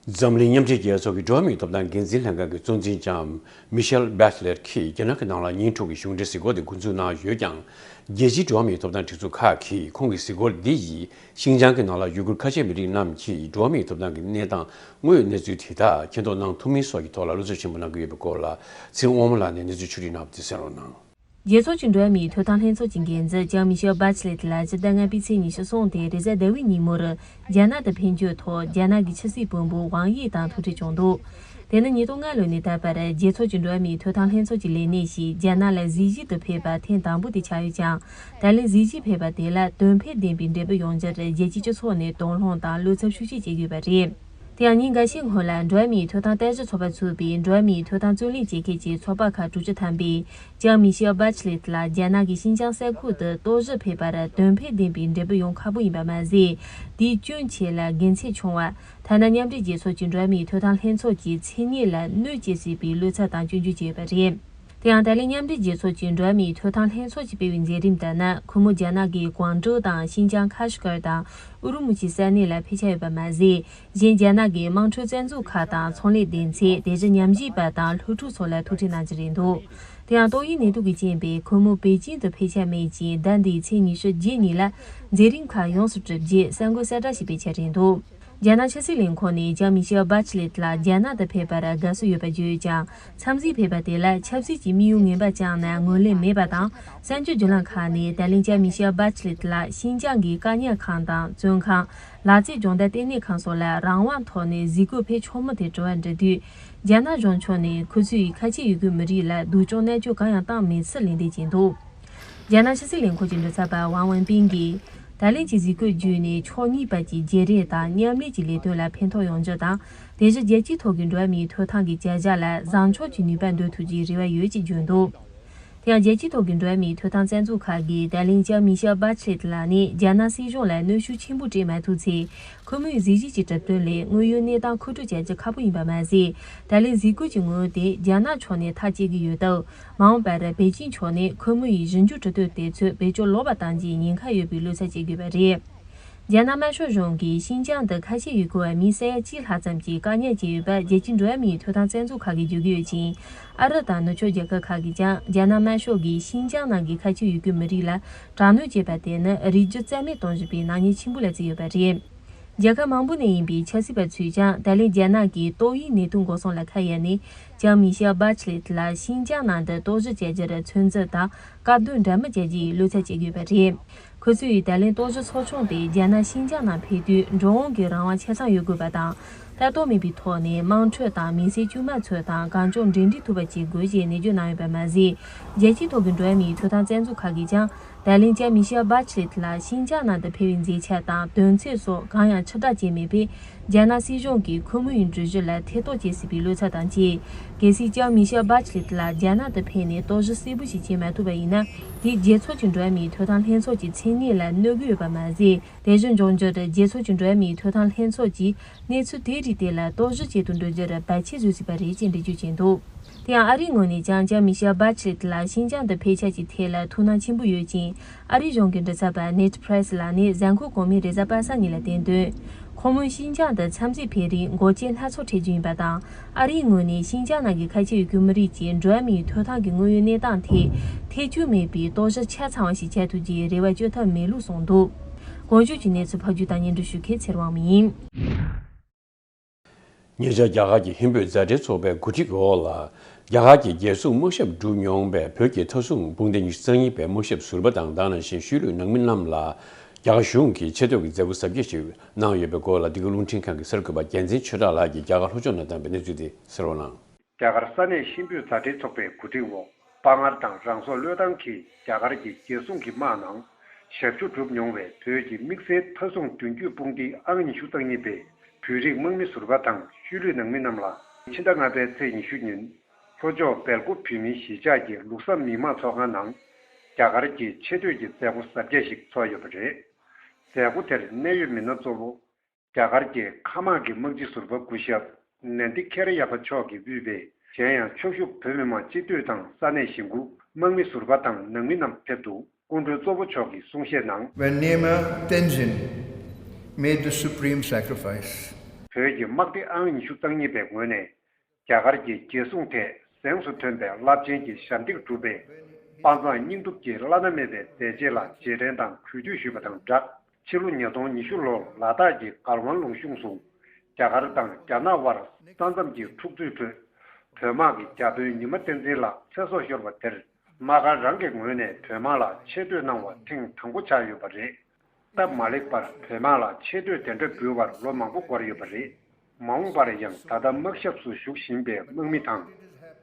འཛམ་གླིང་མཉམ་འབྲེལ་རྒྱལ་ཚོགས་ཀྱི་འགྲོ་བ་མིའི་ཐོབ་ཐང་འགན་འཛིན་ལྷན་ཁང་གི་གཙོ་འཛིན་ལྕམ་མི་ཤེལ་བྷེ་ཆི་ལེཊ་གྱིས་རྒྱ་ནག་གི་ནང་ལ་ཉིན་དྲུག་གི་གཞུང་འབྲེལ་གཟིགས་སྐོར་དེ་འགོ་འཛུགས་གནང་ཡོད་ཀྱང་། རྒྱལ་སྤྱིའི་འགྲོ་བ་མིའི་ཐོབ་ཐང་སྒྲིག་འཛུགས་ཁག་གིས་ཁོང་གི་གཟིགས་སྐོར་འདི་ཡིས་ཤིན་ཅང་གི་ནང་ལ་ཡུ་གུར་ཁ་ཆེ་མི་རིགས་རྣམས་ཀྱི་འགྲོ་བ་མིའི་ཐོབ་ཐང་གི་གནས་སྟངས་དངོས་ཡོད་གནས་ཚུལ་དེ་དག་མཁྱེན་རྟོགས་གནང་ཐུབ་མིན་སོགས་ཀྱི་ཐོག་ལ་བློ་འཚབ་ཆེན་པོ་གནང་གི་ཡོད་པའི་སྐོར་ལ་ཚེ་དབང་མོ་ལགས་ནས་གནས་ཚུལ་ཕྱོགས་སྒྲིག་གནང་བ་དེ་གསན་རོགས་གནང་། རྒྱལ་ཚོགས་ཀྱི་འགྲོ་བ་མིའི་ཐོབ་ཐང་ལྷན་ཚོགས་ཀྱི་འགན་འཛིན་ལྕམ་མི་ཤེལ་བྷ་ཆི་ལེད་ལགས་སྤྱི་ཟླ་ལྔ་པའི་ཚེས་ཉི་ཤུ་གསུམ་སྟེ་རེས་གཟའ་ཟླ་བའི་ཉིན་མོར་རྒྱ་ནག་ཏུ་ཕེབས་འབྱོར་ཐོག་རྒྱ་ནག་གི་ཕྱི་སྲིད་བློན་པོ་ཝང་དབྱི་དང་ཐུག་འཕྲད་བྱུང་འདུག་དེ་ནི་ཉིས་སྟོང་ལྔ་ལོ་ནས་ད་བར་རྒྱལ་ཚོགས་ཀྱི་འགྲོ་བ་མིའི་ཐོབ་ཐང་ལྷན་ཚོགས་ཀྱི་ལས་སྣེ་ཞིག་རྒྱ་ནག་ལ་གཟི་བརྗིད་དུ་ཕེབས་པ་ཐེངས་དང་པོ་དེ་ཆགས་ཡོད་ཀྱང་། ད་ལན་གཟི་བརྗིད་ཕེབས་པ་དེ་ལ་དོན་ཕན་ལྡན་པའི་འབྲས་བུ་ཡོང་རྒྱུར་རྒྱལ་སྤྱིའི་སྤྱི་ཚོགས་ནས་དོགས་སློང་དང་བློ་འཚབ་ཤུགས་ཆེ་བྱེད་ཀྱི་ཡོད་པ་རེད། དེ་ཡང་ཉིན་འགའ་ཤས་སྔོན་ལ་འགྲོ་བ་མིའི་ཐོབ་ཐང་ལྟ་ཞིབ་ཚོགས་པ་ཚུད་པའི་འགྲོ་བ་མིའི་ཐོབ་ཐང་རྩོད་ལེན་བྱེད་མཁན་གྱི་ཚོགས་པ་ཁག་དྲུག་ཅུ་ཐམ་པས་ལྕམ་མི་ཤེལ་བྷ་ཆི་ལེད་ལ་རྒྱ་ནག་གིས་ཤིན་ཅང་ས་ཁུལ་དུ་རྟོག་ཞིབ་ཕེབས་པར་དོན་ཕན་ལྡན་པའི་འབྲས་བུ་ཡོང་ཁག་པོ་ཡིན་པ་མ་ཟད། དེའི་སྐྱོན་ཆེ་ལ་དགེ་མཚན་ཆུང་བ། ཐ་ན་མཉམ་འབྲེལ་རྒྱལ་ཚོགས་ཀྱི་འགྲོ་བ་མིའི་ཐོབ་ཐང་ལྷན་ཚོགས་ཀྱི་མཚན་སྙན་ལ་གནོད་སྐྱེལ་སྲིད་པའི་བློ་འཚབ་དང་སྐྱོན་བརྗོད་བྱས་ཡོད་པ་རེད། དེ་ཡང་ད་ལན་མཉམ་འབྲེལ་རྒྱལ་ཚོགས་ཀྱི་འགྲོ་བ་མིའི་ཐོབ་ཐང་ལྷན་ཚོགས་ཀྱིས་སྤེལ་བའི་མཛད་རིམ་ལྟར་ན། ཁོ་མོ་རྒྱ་ནག་གི་ཀོང་ཀྲོའུ་དང་ཤིན་ཅང་ཁ་ཤི་ཀར་དང་ཨུ་རུ་མུ་ཆི་ས་གནས་ལ་ཕེབས་འཆར་ཡོད་པ་མ་ཟད། གཞན་རྒྱ་ནག་གི་དམངས་ཁྲོད་རྩ་འཛུགས་ཁག་དང་ཚོང་ལས་སྡེ་ཚན། དེ་བཞིན་ཉམས་ཞིབ་པ་དང་སློབ་ཕྲུག་སོགས་ལ་ཐུག་འཕྲད་གནང་རྒྱུ་རེད་འདུག་དེ་ཡང་ཏོག་དབྱིབས་ནད་དུག་གི་རྐྱེན་པས་ཁོ་མོ་པེ་ཅིང་དུ་ཕེབས་འཆར་མེད་ཅིང་། ཟླ་འདིའི་ཚེས་ཉི་ཤུ་རྗེས་ཉིན་ལ་མཛད་རིམ་ཁག་ཡོངས་སུ་གྲུབ་རྗེས་གསར་འགོད་གསལ་བསྒྲགས་ཤིག་སྤེལ་འཆར་རེད་འདུག་རྒྱ་ནག་ཕྱི་སྲིད་ལས་ཁུངས་ནས་ལྕམ་མི་ཤེལ་བྷ་ཆི་ལེད་ལ་རྒྱ་ནག་ཏུ་ཕེབས་པར་དགའ་བསུ་ཡོད་པ་བརྗོད་ཡོད་ཀྱང་། འཚམས་གཟིགས་ཕེབས་པ་དེ་ལ་ཆབ་སྲིད་ཀྱི་དམིགས་ཡུལ་ངན་པ་བཅངས་ནས་ངོས་ལེན་མེད་པ་དང་། གསར་འགྱུར་བརྒྱུད་ལམ་ཁག་ནས་ད་ལན་ལྕམ་མི་ཤེལ་བྷ་ཆི་ལེད་ལ་ཤིན་ཅང་གི་བཀག་ཉར་ཁང་དང་བཙོན་ཁང་། ལག་རྩལ་སྦྱོང་བརྡར་ལྟེ་གནས་ཁང་སོགས་ལ་རང་དབང་ཐོག་ནས་གཟིགས་སྐོར་ཕེབས་ཆོག་མིན་དེ་དྲི་བ་འདྲི་དུས། རྒྱ་ནག་གཞུང་ཕྱོགས་ནས་ཁོ་ཚོས་ཁ་ཆེ་ཡུ་གུར་མི་རིགས་ལ་སྡུག་སྦྱོང་མནར་གཅོད་གང་ཡང་བཏང་མེད་ཚུལ་ལན་འདེབས་བྱས་འདུག་རྒྱ་ནག་ཕྱི་སྲིད་ལས་ཁུངས་ཀྱི་མགྲིན་ཚབ་པ་ཝང་ཝེན་པིན་གྱིས། ད་ལན་གྱི་གཟིགས་སྐོར་བརྒྱུད་ནས་ཕྱོགས་གཉིས་བར་གྱི་བརྗེ་རེས་དང་མཉམ་ལས་ཀྱི་ལས་དོན་ལ་ཕན་ཐོགས་ཡོང་རྒྱུ་དང་། དེ་བཞིན་རྒྱལ་སྤྱིའི་ཐོག་གི་འགྲོ་བ་མིའི་ཐོབ་ཐང་གི་བྱ་གཞག་ལ་བཟང་ཕྱོགས་ཀྱི་ནུས་པ་འདོན་ཐུབ་རྒྱུའི་རེ་བ་ཡོད་ཅེས་བརྗོད་འདུག་དེ་ཡང་རྒྱལ་སྤྱིའི་ཐོག་གི་འགྲོ་བ་མིའི་ཐོབ་ཐང་རྩ་འཛུགས་ཁག་གིས་ད་ལན་ལྕམ་མི་ཤེལ་བྷ་ཆི་ལེད་ལགས་ནས་རྒྱ་ནག་སྲིད་གཞུང་ལ་གནོན་ཤུགས་ཆེན་པོ་སྤྲད་མ་ཐུབ་ཚེ། ཁོ་མོའི་གཟི་བརྗིད་ཀྱི་གྲུབ་དོན་ལས་དངོས་ཡོད་གནས་སྟངས་མཁོ་སྤྲོད་བྱ་རྒྱུ་ཁག་པོ་ཡིན་པ་མ་ཟད། ད་ལན་གཟིགས་སྐོར་གྱི་ངོ་བོ་དེ་རྒྱ་ནག་ཕྱོགས་ནས་ཐག་བཅད་ཀྱི་ཡོད་སྟབས། མ་འོངས་པར་པེ་ཅིང་ཕྱོགས་ནས་ཁོ་མོ་ཡི་ཞིབ་འཇུག་གྲུབ་དོན་དེ་ཚོ་བེད་སྤྱོད་ལོག་པ་གཏང་རྒྱུའི་ཉེན་ཁ་ཡོད་པའི་བློ་འཚབ་བྱེད་དགོས་པ་རེད། རྒྱ་ནག་དམར་ཤོག་གཞུང་གིས་ཤིན་ཅང་དུ་ཁ་ཆེ་ཡུ་གུར་བ་མི་ས་ཡ་གཅིག་ལྷག་ཙམ་གྱིས་བཀག་ཉར་བྱས་ཡོད་པ་རྒྱལ་སྤྱིའི་འགྲོ་བ་མིའི་ཐོབ་ཐང་རྩ་འཛུགས་ཁག་གིས་བརྗོད་ཀྱི་ཡོད་ཅིང་། ཨ་རི་དང་ནུབ་ཕྱོགས་རྒྱལ་ཁབ་ཁག་གིས་ཀྱང་རྒྱ་ནག་དམར་ཤོག་གིས་ཤིན་ཅང་ནང་གི་ཁ་ཆེ་ཡུ་གུར་མི་རིགས་ལ་དྲག་གནོན་བྱས་པ་དེ་ནི་རིགས་རྒྱུད་རྩ་མེད་གཏོང་བཞིན་པའི་ནག་ཉེས་ཆེན་པོ་ལ་བརྩིས་ཡོད་པ་རེད། རྒྱལ་ཁབ་མང་པོ་ནས་ཡིན་པའི་ཆབ་སྲིད་པ་ཚོས་ཀྱང་ད་ལན་རྒྱ་ནག་གིས་ཏོག་དབྱིབས་ནད་དུག་འགོག་སྲུང་ལ་ཁ་གཡར་ནས། ལྕམ་མི་ཤེལ་བྷ་ཆི་ལེད་ལ་ཤིན་ཅང་ནང་དུ་རྟོག་ཞིབ་བྱ་རྒྱུར་ཚོད་འཛིན་དང་བཀག་སྡོམ་འདྲ་མིན་བྱ་རྒྱུའི་བློ་འཚབ་བྱེད་ཀྱི་ཡོད་པ་རེད། ཁོ་ཚོས་ད་ལན་རྟོག་ཞིབ་ཚོགས་ཆུང་དེ་རྒྱ་ནག་ཤིན་ཅང་ནང་ཕེབས་དུས་འགྲོ་འོང་གི་རང་དབང་ཆ་ཚང་ཡོད་དགོས་པ་དང་། ལྟ་རྟོག་མེད་པའི་ཐོག་ནས་དམངས་ཁྲོད་དང་མི་སེར་དཀྱུས་མ་ཚོ་དང་གང་མགྱོགས་འབྲེལ་འདྲིས་ཐུབ་པ་བྱེད་དགོས་ཞེས་ནན་བརྗོད་གནང་ཡོད་པ་མ་ཟད། རྒྱལ་སྤྱིའི་ཐོག་གི་འགྲོ་བ་མིའི་ཐོབ་ཐང་རྩ་འཛུགས་ཁག་གིས་ཀྱང་། ད་ལན་ལྕམ་མི་ཤེལ་བྷ་ཆི་ལེད་ལ་ཤིན་ཅང་ནང་དུ་ཕེབས་པའི་མཛད་འཆར་དང་དོན་ཚན་སོགས་གང་ཡང་ཕྱིར་བསྒྲགས་བྱས་མེད་པས། རྒྱ་ནག་སྲིད་གཞུང་གིས་ཁོ་མོའི་འགྲུལ་བཞུད་ལ་ཐེ་གཏོགས་བྱེད་སྲིད་པའི་བློ་འཚབ་དང་བཅས། གལ་སྲིད་ལྕམ་མི་ཤེལ་བྷ་ཆི་ལེད་ལ་རྒྱ་ནག་ཏུ་ཕེབས་ནས་རྟོག་ཞིབ་གསལ་པོ་ཞིག་བྱེད་མ་ཐུབ་པ་ཡིན་ན། དེས་རྒྱལ་ཚོགས་ཀྱི་འགྲོ་བ་མིའི་ཐོབ་ཐང་ལྷན་ཚོགས་ཀྱི་མཚན་སྙན་ལ་གནོད་ཀྱི་ཡོད་པ་མ་ཟད། དེ་བཞིན་འབྱུང་འགྱུར་དུ་རྒྱལ་ཚོགས་ཀྱི་འགྲོ་བ་མིའི་ཐོབ་ཐང་ལྷན་ཚོགས་ཀྱིས་གནས་ཚུལ་དེའི་རིགས་དེ་ལ་རྟོག་ཞིབ་བྱེད་དུ་འགྲོ་རྒྱུར་བར་ཆད་བཟོ་སྲིད་པ་རེད་ཅེས་འགྲེལ་བརྗོད་བྱས་འདུག་དེ་ཡང་ཨ་རིའི་ངོས་ནས་ཀྱང་ལྕམ་མི་ཤེལ་བྷ་ཆི་ལེད་ལ་ཤིན་ཅང་དུ་ཕེབས་འཆར་གྱི་ཐད་ལ་ཐུགས་སྣང་ཆེན་པོ་ཡོད་ཅིང་། ཨ་རིའི་གཞུང་གི་མགྲིན་ཚབ་པ་ནེད་པྲེས་ལགས་ནས་གཟའ་འཁོར་གོང་མའི་རེས་གཟའ་པ་སངས་ཉིན་ལ་བསྟན་དོན། ཁོང་མོས་ཤིན་ཅང་དུ་འཚམས་གཟིགས་ཕེབས་རིང་འགོག་རྐྱེན་སྣ་ཚོགས་འཕྲད་རྒྱུ་ཡིན་པ་དང་། ཨ་རིའི་ངོས་ནས་ཤིན་ཅང་ནང་གི་ཁ་ཆེ་ཡུ་གུར་མི་རིགས་ཀྱི་འགྲོ་བ་མིའི་ཐོབ་ཐང་གི་དངོས་ཡོད་གནས་སྟངས་ཐད་ཐེ་བྱུས་མེད་པའི་རྟོག་ཞིབ་ཆ་ཚང་བ་ཞིག་བྱ་ཐུབ་རྒྱུའི་རེ་བ་བཅོལ་ཐབས་མེད་ལུགས་གསུངས་འདུག་གོང་བརྗོད་ཀྱི་གནས་ཚུལ་ཕབ་སྒྱུར་དང་སྙན་སྒྲོན་ཞུ་མཁན་ཚེ་རིང་དབང་མོ་ཡིན། ཉེ་ཆར་རྒྱ་གར་གྱི་ཧིན་བོད་མཛའ་འབྲེལ་ཚོགས་པའི་གོ་སྒྲིག་འོག་ལ། རྒྱ་གར་གྱི་རྒྱལ་སྲུང་དམག་ཞབས་བསྒྲུབས་མྱོང་བའི་བོད་ཀྱི་མཐའ་སྲུང་དཔུང་སྡེ་ཉི་ཤུ་རྩ་གཉིས་པའི་དམག་ཞབས་ཟུར་པ་དང་། དེ་ནང་བཞིན་ཤུལ་ལུས་ནང་མི་རྣམས་ལ་རྒྱ་གར་གཞུང་གིས་ཆེ་བསྟོད་ཀྱི་མཛད་སྒོ་གཟབ་རྒྱས་ཤིག་གནང་ཡོད་པའི་སྐོར་ལ། འདི་ག་རླུང་འཕྲིན་ཁང་གི་གསར་འགོད་པ་རྒྱལ་མཚན་ཆོས་གྲགས་ལགས་ཀྱིས་རྒྱ་གར་ལྷོ་ཕྱོགས་ནས་བཏང་བའི་གནས་ཚུལ་དེ་གསན་རོགས་གནང་། རྒྱ་གར་ས་གནས་ཧིན་བོད་མཛའ་འབྲེལ་ཚོགས་པའི་གོ་སྒྲིག་འོག་དཔའ་ངར་དང་རང་སྲོག་བློས་བཏང་གིས་རྒྱ་གར་གྱི་རྒྱལ་སྲུང་གི་དམག་ནང་ཞབས་ཞུ་བསྒྲུབས་མྱོང་བའི་བོད་ཀྱི་དམིགས་བསལ་མཐའ་སྲུང་མདུན་སྐྱོད་དཔུང་སྡེའི་ཨང་ཉི་ཤུ་རྩ་གཉིས་པའི་བོད་རིགས་དམག་མི་ཟུར་པ་དང་ཤུལ་ལུས་ནང་མི་རྣམས་ལ། ཕྱི་ཟླ་ལྔ་པའི་ཚེས་ཉི་ཤུ་ཉིན་ལྷོ་ཕྱོགས་སྦེལ་ཀོབ་བོད་མིའི་གཞིས་ཆགས་ཀྱི་ལུགས་བཟང་མི་དམངས་ཚོགས་ཁང་ནང་རྒྱ་གར་གྱི་ཆེ་བསྟོད་ཀྱི་མཛད་སྒོ་གཟབ་རྒྱས་ཤིག་ཚོགས་ཡོད་པ་རེད། མཛད་སྒོ་དེར་གནད་ཡོད་མི་སྣ་གཙོ་བོ། རྒྱ་གར་གྱི་མཁའ་དམག་གི་དམག་སྤྱི་ཟུར་པ་སྐུ་ཞབས་ནན་ཏི་ཁེ་ར་ཡ་པ་མཆོག་གིས་དབུས་པའི་གཞན་ཡང་ཕྱོགས་བཞུགས་བོད་མི་མང་སྤྱི་འཐུས་དང་ས་གནས་གཞིས་འགོ་དམག་མི་ཟུར་པ་དང་ནང་མི་རྣམས་ཕེབས་འདུག་སྐུ་མགྲོན་གཙོ་བོ་མཆོག་གིས་གསུང་བཤད་ནང་། When Nema Tenzin made the supreme sacrifice. བོད་ཀྱི་དམག་སྡེ་ཨང་ཉི་ཤུ་རྩ་གཉིས་པའི་ངོས་ནས། རྒྱ་གར་གྱི་རྒྱལ་སྲུང་ཐད་གཟེངས་སུ་ཐོན་པའི་རླབས་ཆེན་གྱི་ཞབས་འདེགས་བསྒྲུབས་པའི་དཔའ་མཛངས་སྙིང་སྟོབས་ཀྱི་བླ་ན་མེད་པའི་མཛད་རྗེས་ལ་རྗེས་དྲན་དང་གུས་འདུད་ཞུས་པ་དང་སྦྲགས། ཕྱི་ལོ་ཉིས་སྟོང་ཉི་ཤུ་ལོར་ལ་དྭགས་ཀྱི་གར་ཝང་ལུང་གཤོངས་སུ་རྒྱ་གར་དང་རྒྱ་ནག་དབར་ས་མཚམས་ཀྱི་འཁྲུག་རྩོད་ཁྲོད་བོད་དམག་གིས་རྒྱ་དཔོན་ཉི་མ་བསྟན་འཛིན་ལགས་ཚེ་སྲོག་ཤོར་བ་དེར། དམག་སྒར་རང་གི་ངོས་ནས་བོད་དམག་ལ་ཆེ་བསྟོད་གནང་བ་ཐེངས་དང་པོ་ཆགས་ཡོད་པ་རེད། སྟབས་མ་ལེགས་པར་བོད་དམག་ལ་ཆེ་བསྟོད་དེ་འདྲ་འབུལ་བར་ལོ་མང་པོ་འགོར་ཡོད་པ་རེད། མ་འོངས་པར་ཡང་ད་ལྟ་དམག་ཞབས་སུ་བཞུགས་བཞིན་པའི་དམག་མི་དང་།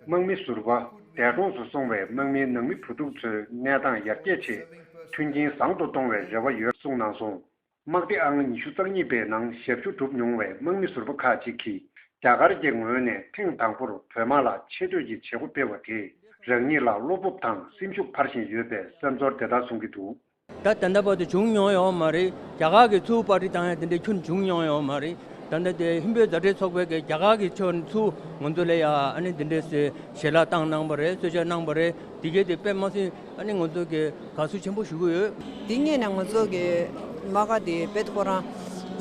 དམག་མི་ཟུར་པ། འདས་གྲོངས་སུ་སོང་བའི་དམག་མིའི་ནང་མི་བུ་ཕྲུག་ཚོའི་གནས་སྟངས་ཡར་རྒྱས་ཆེད་མཐུན་རྐྱེན་བཟང་དུ་གཏོང་བའི་རེ་བ་ཡོད་གསུངས་གནང་སོང་། དམག་སྡེ་ཨང་ཉི་ཤུ་རྩ་གཉིས་པའི་ནང་ཞབས་ཞུ་བསྒྲུབས་མྱོང་བའི་དམག་མི་ཟུར་པ་ཁག་ཅིག་གིས་རྒྱ་གར་གྱི་ངོས་ནས་ཐེངས་དང་པོར་བོད་དམག་ལ་ཆེ་བསྟོད་ཀྱི་བྱེད་སྒོ་སྤེལ་བ་དེས་རང་ཉིད་ལ་བློ་སྤོབས་དང་སེམས་ཤུགས་འཕར་བཞིན་ཡོད་པའི་སེམས་ཚོར་དེ་དག་གསུང་གི་འདུག་ད་ད་ལྟ་བར་དུ་བྱུང་མྱོང་ཡོད་མ་རེད། རྒྱ་གར་གྱི་ཚུར་པར་ཊི་བཏང་ཡ་དེ་འདྲའི་ཁྱོན་བྱུང་མྱོང་ཡོད་མ་རེད། ད་ལྟ་དེ་ཧིན་བོད་མཛའ་འབྲེལ་ཚོགས་པའི་གི་རྒྱ་གར་གྱི་ཕྱོགས་ནས་ཚུར་ང་ཚོ་ལ་ཡ་ཨ་ནི་དེ་འདྲའི་ཞལ་ལག་བཏང་གནང་བ་རེད། གསོལ་ཇ་གནང་བ་རེད། དེ་གའི་དེ་དཔེ་མ་སྲིད་ཨ་ནི་ང་ཚོ་གི་དགའ་བསུ་ཆེན་པོ་ཞུ་གི་ཡོད། དེ་སྔོན་ནས་ང་ཚོ་གི་དམག་སྒར་དེ་རྦད་ཁོ་རང་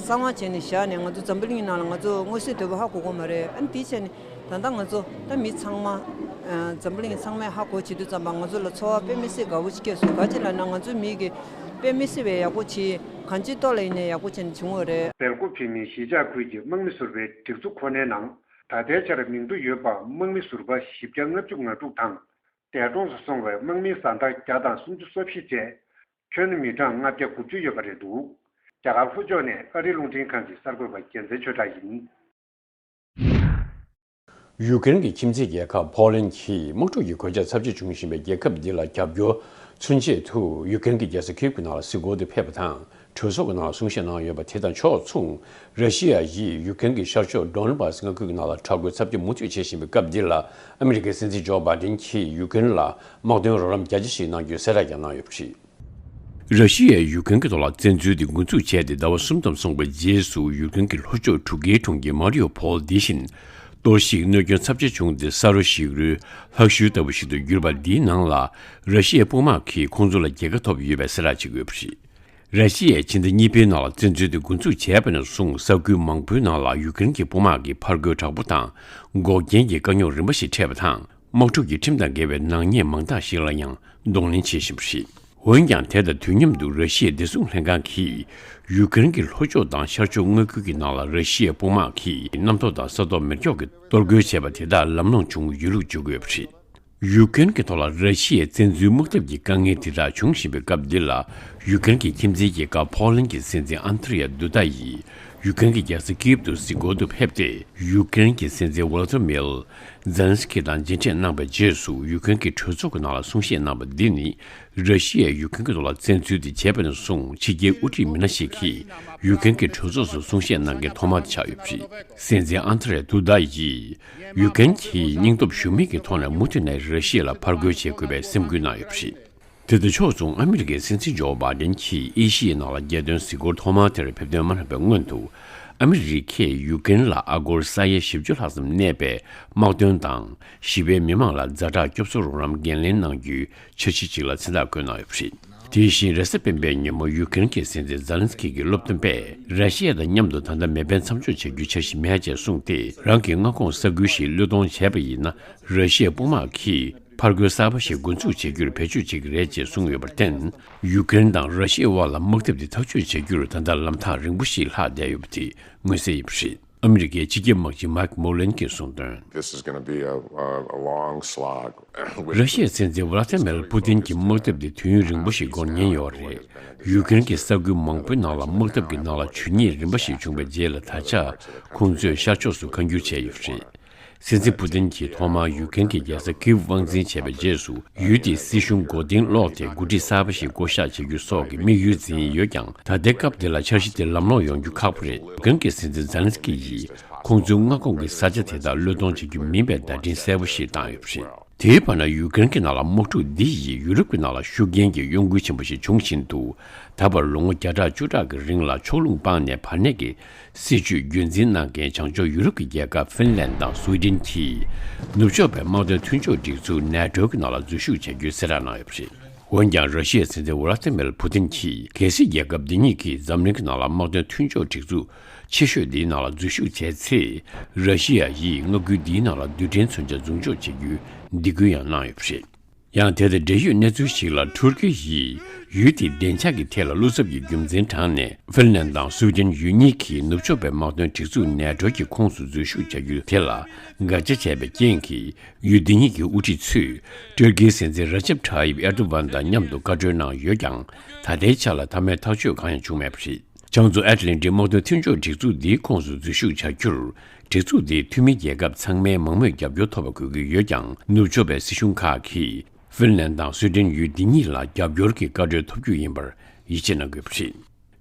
གསང་བ་བྱས་ནས་བཞག་ནས་ང་ཚོ་འཛམ་བུ་གླིང་ནང་ལ་ང་ཚོ་མངོན་གསལ་དོད་པོ་ཧ་གོ་གོ་མ་རེད། ཨ་ནི་དེ་བྱས་ནས། ད་ལྟ་ང་ཚོ་ད་མི་ཚང་མ། ཨ། འཛམ་བུ་གླིང་ཚང་མས་ཧ་གོ་བྱེད་དུས་ཙམ་པ་ང་ཚོ་ལ་ཚོར་བ་དཔེ་མི་སྲིད་དགའ་བོ་ཞིག་སྐྱེས་སོང་། ག་ཅི་ལབ་ན་ང་ཚོའི་མི་གིས་དཔེ་མི་སྲིད་པའི་ཡག་པོ་བྱས། གང་ཅིའི་ཐོག་ལ་ཡིན་ནའི་ཡག་པོ་བྱས་ནས་བྱུང་བ་རེད། སྦེལ་ཀོབ་བོད་མིའི་གཞིས་ཆགས་ཁུལ་གྱི་དམག་མི་ཟུར་པའི་སྒྲིག་འཛུགས་ཁོ་ནའི་ནང་ད་ལྟའི་ཆར་མིང་ཐོ་ཡོད་པ་དམག་མི་ཟུར་པ་བཞི་བརྒྱ་ལྔ་བཅུ་ང་དྲུག་དང་། འདས་གྲོངས་སུ་སོང་བའི་དམག་མིའི་བཟའ་ཟླ་བརྒྱ་དང་སུམ་ཅུ་སོ་བཞི་བཅས་ཁྱོན་མི་གྲངས་ལྔ་བརྒྱ་དགུ་བཅུ་ཡོད་པ་རེད་འདུག་རྒྱ་གར་ལྷོ་ཕྱོགས་ནས་ཨ་རིའི་རླུང་འཕྲིན་ཁང་གི་གསར་འགོད་པ་རྒྱལ་མཚན་ཆོས་གྲགས་ཡིན། ཡུ་ཀེ་རེན་གྱི་ཁྱིམ་མཚེས་རྒྱལ་ཁབ་ཕོ་ལན་གྱིས་དམག་འཁྲུག་གི་གོད་ཆག་ཚབས་ཆེ་བྱུང་བཞིན་པའི་རྒྱལ་ཁབ་འདི་ལ་རྒྱབ་སྐྱོར་མཚོན་ཆེད་དུ་ཡུ་ཀེ་རེན་གྱི་རྒྱལ་ས་ཁིབ་ཀྱི་ནང་ལ་གཟིགས་སྐོར་དུ་ཕེབས་པ་དང་གྲོས་ཚོགས་ཀྱི་ནང་ལ་གསུང་བཤད་གནང་ཡོད་པ་དེ་དང་ཕྱོགས་མཚུངས། ར་ཤི་ཡ་ཡིས་ཡུ་ཀེ་རེན་གྱི་ཤར་ཕྱོགས་ཌོན་བྷ་སི་མངའ་ཁུལ་གྱི་ནང་ལ་དྲག་རྒོལ་ཚབས་ཆེ་མུ་མཐུད་བྱེད་བཞིན་པའི་སྐབས་འདི་ལ་ཨ་མི་རི་ཀའི་སྲིད་འཛིན་ཇོ་བྷའི་ཌེན་གྱིས་ཡུ་ཀེ་རེན་ལ་དམག་དོན་རོགས་རམ་རྒྱ་ཆེ་ཞིག་གནང་རྒྱུའི་གསལ་བསྒྲགས་ཀྱང་གནང་ཡོད་པ་རེད། ར་ཤི་ཡས་ཡུ་ཀེ་རེན་གྱི་ཐོག་ལ་བཙན་འཛུལ་དེ་འགོ་འཛུགས་བྱས་ཏེ་ཟླ་བ་གསུམ་ཙམ་སོང་བའི་རྗེས་སུ་ཡུ་ཀེ་རེན་གྱི་ལྷོ་ཕྱོགས་གྲུ་ཁའི་གྲོང་ཁྱེར་མ་རི་ཡུ་ཕོལ་འདི་བཞིན་གཏོར་བཤིག་གནོད་སྐྱོན་ཚབས་ཆེ་བྱུང་སྟེ་ས་རོ་ཞིག་རུལ་ལྷག་ཤུལ་ལྟ་བུ་ཞིག་ཏུ་གྱུར་པ་འདིའི་ནང་ལ་ར་ཤི་ཡའི་དཔུང་དམག་གིས་ཁོང་ཚོ་ལ་རྒྱལ་ཁ་ཐོབ་ཡོད་པའི་གསལ་བསྒྲགས་བྱེད་དགོས་པ་རེད། ར་ཤི་ཡས་ཕྱི་ཟླ་གཉིས་པའི་ནང་ལ་བཙན་འཛུལ་དེ་འགོ་འཛུགས་བྱས་པ་ནས་བཟུང་ས་ཁུལ་མང་པོའི་ནང་ལ་ཡུ་ཀེ་རེན་གྱི་དཔུང་དམག་གིས་ཕར་རྒོལ་དྲག་པོ་དང་འགོག་རྐྱེན་གྱི་དཀའ་རྙོག་རིམ་པ་ཞིག་འཕྲད་པ་དང་། དམག་འཁྲུག་གི་ཁྲིམས་དང་འགལ་བའི་ནག་ཉེས་མང་དག་ཞིག་ལ་ཡང་གདོང་ལེན་བྱེད་བཞིན་པ་རེད། འོན་ཀྱང་དེ་དང་དུས་མཉམ་དུ་ར་ཤི་ཡའི་བདེ་སྲུང་ལྷན་ཁང་གིས་ཡུ་ཀེ་རེན་གྱི་ལྷོ་ཕྱོགས་དང་ཤར་ཕྱོགས་མངའ་ཁུལ་གྱི་ནང་ལ་ར་ཤི་ཡའི་དཔུང་དམག་གིས་གནམ་ཐོག་དང་ས་ཐོག་མེ་སྒྱོགས་ཀྱིས་གཏོར་རྒོལ་བྱས་པ་དེ་དག་ལམ་ལྷོང་བྱུང་ཡོད་ལུགས་བརྗོད་ཀྱི་ཡོད་པ་རེད། ཡུ་ཀེ་རེན་གྱི་ཐོག་ལ་ར་ཤི་ཡའི་བཙན་འཛུལ་དམག་འཐབ་ཀྱི་དཀའ་ངལ་དེ་དག་བྱུང་བཞིན་པའི་སྐབས་འདི་ལ་ཡུ་ཀེ་རེན་གྱི་ཁྱིམ་མཚེས་རྒྱལ་ཁབ་ཕོ་ལན་གྱི་སྲིད་འཛིན་ཨན་ཐི་རི་ཡ་དུ་ད་ཡིས་ཡུ་ཀེ་རེན་གྱི་རྒྱལ་ས་ཀིབ་ཏུ་གཟིགས་སྐོར་དུ་ཕེབས་ཏེ་ཡུ་ཀེ་རེན་གྱི་སྲིད་འཛིན་ཝོ་ལོ་ཏི་མིར་ཛེ་ལན་སི་ཀི་དང་མཇལ་འཕྲད་གནང་བའི་རྗེས་སུ་ཡུ་ཀེ་རེན་གྱི་གྲོས་ཚོགས་ཀྱི་ནང་ལ་གསུང་བཤད་གནང་བ་འདི་ནི་ར་ཤི་ཡས་ཡུ་ཀེ་རེན་གྱི་ཐོག་ལ་བཙན་འཛུལ་དེ་བྱས་པ་ནས་བཟུང་ཕྱི་རྒྱལ་དབུ་ཁྲིད་མི་སྣ་ཞིག་གིས་ཡུ་ཀེ་རེན་གྱི་གྲོས་ཚོགས་སུ་གསུང་བཤད་གནང་མཁན་ཐོག་མ་དེ་ཆགས་ཡོད་པ་རེད། སྲིད་འཛིན་ཨན་ཐི་རེ་དུ་ད་ཡིས་ཡུ་ཀེ་རེན་གྱིས་སྙིང་སྟོབས་ཞུམ་མེད་ཀྱི་ཐོག་ནས་མུ་མཐུད་ནས་ར་ཤི་ཡ་ལ་ཕར་རྒོལ་བྱེད་དགོས་པའི་སེམས་འགུལ་གནང་ཡོད་པ་རེད། དེ་དང་ཕྱོགས་མཚུངས་ཨ་མི་རི་ཀའི་སྲིད་འཛིན་ཇོ་བྷའི་ཌེན་གྱིས་ཨེ་ཤི་ཡའི་ནང་ལ་རྒྱལ་དོན་གཟིགས་སྐོར་ཐོག་མ་དེར་ཕེབས་ཐོན་མ་ལངས་པའི་སྔོན་དུ། ཨ་མི་རི་ཀས་ཡུ་ཀེ་རེན་ལ་ཨ་སྒོར་ས་ཡ་བཞི་བཅུ་ལྷག་ཙམ་གནས་པའི་དམག་དོན་དང་ཞི་བའི་མི་མང་ལ་ཛ་དྲག་སྐྱོབ་གསོ་རོགས་རམ་འགན་ལེན་གནང་རྒྱུའི་འཆར་གཞི་ཅིག་ལ་མཚན་རྟགས་བཀོད་གནང་ཡོད་པ་རེད། དེ་བཞིན་རེས་གཟའ་སྤེན་པའི་ཉིན་མོ་ཡུ་ཀེ་རེན་གྱི་སྲིད་འཛིན་ཛེ་ལན་སི་ཀི་གི་སློབ་སྟོན་པས་ར་ཤི་ཡ་དང་མཉམ་དུ་ད་ལྟ་མེ་འཕེན་མཚམས་འཇོག་བྱ་རྒྱུའི་འཆར་གཞི་མེད་ཅེས་གསུངས་ཏེ། རང་གི་མངའ་ཁོངས་ས་ཁུལ་ཞིག་བློས་གཏོང་བྱས་པ་ཡིན་ན་ར་ཤི་ཡའི་དཔུང་དམག་གིས། ཕར་རྒོལ་གསར་པ་ཞིག་འགོ་འཛུགས་བྱེད་རྒྱུར་བེད་སྤྱོད་བྱེད་ཀྱི་རེད་ཅེས་གསུངས་ཡོད་པར་བརྟེན། ཡུ་ཀེ་རེན་དང་ར་ཤི་ཡའི་དབར་ལ་དམག་འཐབ་དེ་ཐག་གཅོད་བྱེད་རྒྱུར་ད་ལྟ་ལམ་ཐག་རིང་པོ་ཞིག་ལྷག་བསྡད་ཡོད་པ་དེ་མངོན་གསལ་ཡིན་པ་རེད། ཨ་མི་རི་ཀའི་སྤྱི་ཁྱབ་དམག་སྤྱི་མཱིག་མོ་ལན་གྱིས་གསུངས་དོན། This is gonna be a, a, a long slog. ར་ཤི་ཡའི་སྲིད་འཛིན་ཝ་ལ་ཏི་མེར་པུ་ཏིན་གྱི་དམག་འཐབ་དེ་དུས་ཡུན་རིང་པོ་ཞིག་འགོར་ཉེན་ཡོད་རེད། ཡུ་ཀེ་རེན་གྱི་ས་ཁུལ་མང་པོའི་ནང་ལ་དམག་འཐབ་ཀྱི་ནང་ལ་འཇུ་ཉེན་རིམ་པ་ཞིག་བྱུང་བའི་རྗེས་ལ། ད་ཆ་ཁོང་ཚོས་ཤར་ཕྱོགས་སུ་བཀའ་འགྱུར་བྱས་ཡོད་པ་རེད། སྲིད་འཛིན་པུ་ཏིན་གྱིས་ཐོག་མར་ཡུ་ཀེ་རེན་གྱི་རྒྱལ་ས་ཀིབ་དབང་འཛིན་བྱས་པའི་རྗེས་སུ། ཡུལ་དེའི་སྲིད་གཞུང་མགོ་རྟིང་སློག་སྟེ་འགོ་ཁྲིད་གསར་པ་ཞིག་བསྐོ་གཞག་བྱེད་རྒྱུའི་སོགས་ཀྱི་དམིགས་ཡུལ་འཛིན་ཡོད་ཀྱང་། ད་ལྟའི་སྐབས་འདི་ལ་འཆར་གཞི་དེ་ལམ་ལྷོང་ཡོང་རྒྱུ་ཁག་པོ་རེད། ཡུ་ཀེ་རེན་གྱི་སྲིད་འཛིན་ཛེ་ལན་སི་ཀི་ཡིས་ཁོང་ཚོའི་མངའ་ཁོངས་ཀྱི་ས་ཆ་དེ་དག་བློས་གཏོང་བྱེད་རྒྱུ་མིན་པའི་བརྡ་འཕྲིན་གསལ་པོ་ཞིག་བཏང་ཡོད་པ་རེད། དེའི་བར་ན། ཡུ་ཀེ་རེན་གྱི་ནང་ལ་དམག་འཁྲུག་འདི་ཡིས་ཡུ་རོབ་ཀྱི་ནང་ལ་ཤུགས་རྐྱེན་གྱི་གཡོ་འགུལ་ཆེན་པོ་ཞིག་འབྱུང་བཞིན་འདུག་ད་བར་ལོ་ངོ་བརྒྱ་ཕྲག་བཅུ་ཕྲག་གི་རིང་ལ་ཕྱོགས་ལྷུང་སྤངས་ནས་བར་གནས་ཀྱི་སྲིད་བྱུས་རྒྱུན་འཛིན་གནང་མཁན་བྱང་ཕྱོགས་ཡུ་རོབ་ཀྱི་རྒྱལ་ཁབ་ཧྥིན་ལན་དང་སུའེ་ཏེན་གྱིས་ནུབ་ཕྱོགས་པའི་དམག་དོན་མཐུན་ཕྱོགས་སྒྲིག་འཛུགས་ནེ་ཊོ་གི་ནང་ལ་འཛུལ་ཞུགས་བྱ་རྒྱུའི་གསལ་བསྒྲགས་གནང་ཡོད་པ་རེད། འོན་ཀྱང་། ར་ཤི་ཡའི་སྲིད་འཛིན་ཝ་ལ་ཏི་མེར་པུ་ཏིན་གྱིས། གལ་སྲིད་རྒྱལ་ཁབ་འདི་གཉིས་ཀྱིས་འཛམ་གླིང་གི་ནང་ལ་དམག་དོན་མཐུན་ཕྱོགས་སྒྲིག་འཛུགས་ཆེ་ཤོས་འདིའི་ནང་ལ་འཛུལ་ཞུགས་བྱས་ཚེ། ར་ཤི་ཡ་ཡིས་མངའ་ཁུལ་འདིའི་ནང་ལ་རྡུལ་ཕྲན་མཚོན་ཆ་འཛུགས་འཇོག་བྱེད་རྒྱུའི་སྡིགས་སྐུལ་ཡང་གནང་ཡོད་པ་རེད། ཡང་། དེ་དང་འབྲེལ་ཡོད་གནས་ཚུལ་ཞིག་ལ། ཐུར་ཀི་ཡིས་ཡུལ་དེའི་བདེ་འཇགས་ཀྱི་ཐད་ལ་བློ་འཚབ་ཀྱི་རྒྱུ་མཚན་དྲངས་ནས། ཧྥིན་ལན་དང་སུའེ་ཏེན་ཡུལ་གཉིས་ཀྱིས་ནུབ་ཕྱོགས་པའི་དམག་དོན་སྒྲིག་འཛུགས་ནེ་ཊོ་གི་ཁོངས་སུ་འཛུལ་ཞུགས་བྱ་རྒྱུ་དེ་ལ་འགལ་ཆ་བྱས་པའི་རྐྱེན་གྱིས། ཡུལ་འདི་གཉིས་ཀྱི་དབུ་ཁྲིད་ཚོས་ཏུར་ཀིའི་སྲིད་འཛིན་ར་ཅེབ་ཐ་ཡིབ་ཨེར་དོ་ཝན་དང་མཉམ་དུ་བཀའ་གྲོས་གནང་ཡོད་ཀྱང་། ད་ལྟའི་ཆ་ལ་མཐའ་མའི་ཐག་གཅོད་གང་ཡང་བྱུང་མེད་པ་རེད། བྱང་མཚོ་ཨེཊ་ལན་ཊིག་དམག་དོན་མཐུན་ཕྱོགས་སྒྲིག་འཛུགས་འདིའི་ཁོངས་སུ་འཛུལ་ཞུགས་བྱ་རྒྱུར། སྒྲིག་འཛུགས་འདིའི་འཐུས་མི་རྒྱལ་ཁབ་ཚང་མའི་མང་མོས་རྒྱབ་སྐྱོར་ཐོབ་པ་དགོས་ཀྱི་ཡོད་ཀྱང་། ནུབ་ཕྱོགས་པའི་སྲིད་གཞུང་ཁག་གིས་ཧྥིན་ལན་དང་སུའེ་ཏེན་ཡུལ་འདི་གཉིས་ལ་རྒྱབ་སྐྱོར་གྱི་བཀའ་འཁྲོལ་ཐོབ་རྒྱུ་ཡིན་པར་ཡིད་ཆེས་གནང་དགོས་པ་རེད།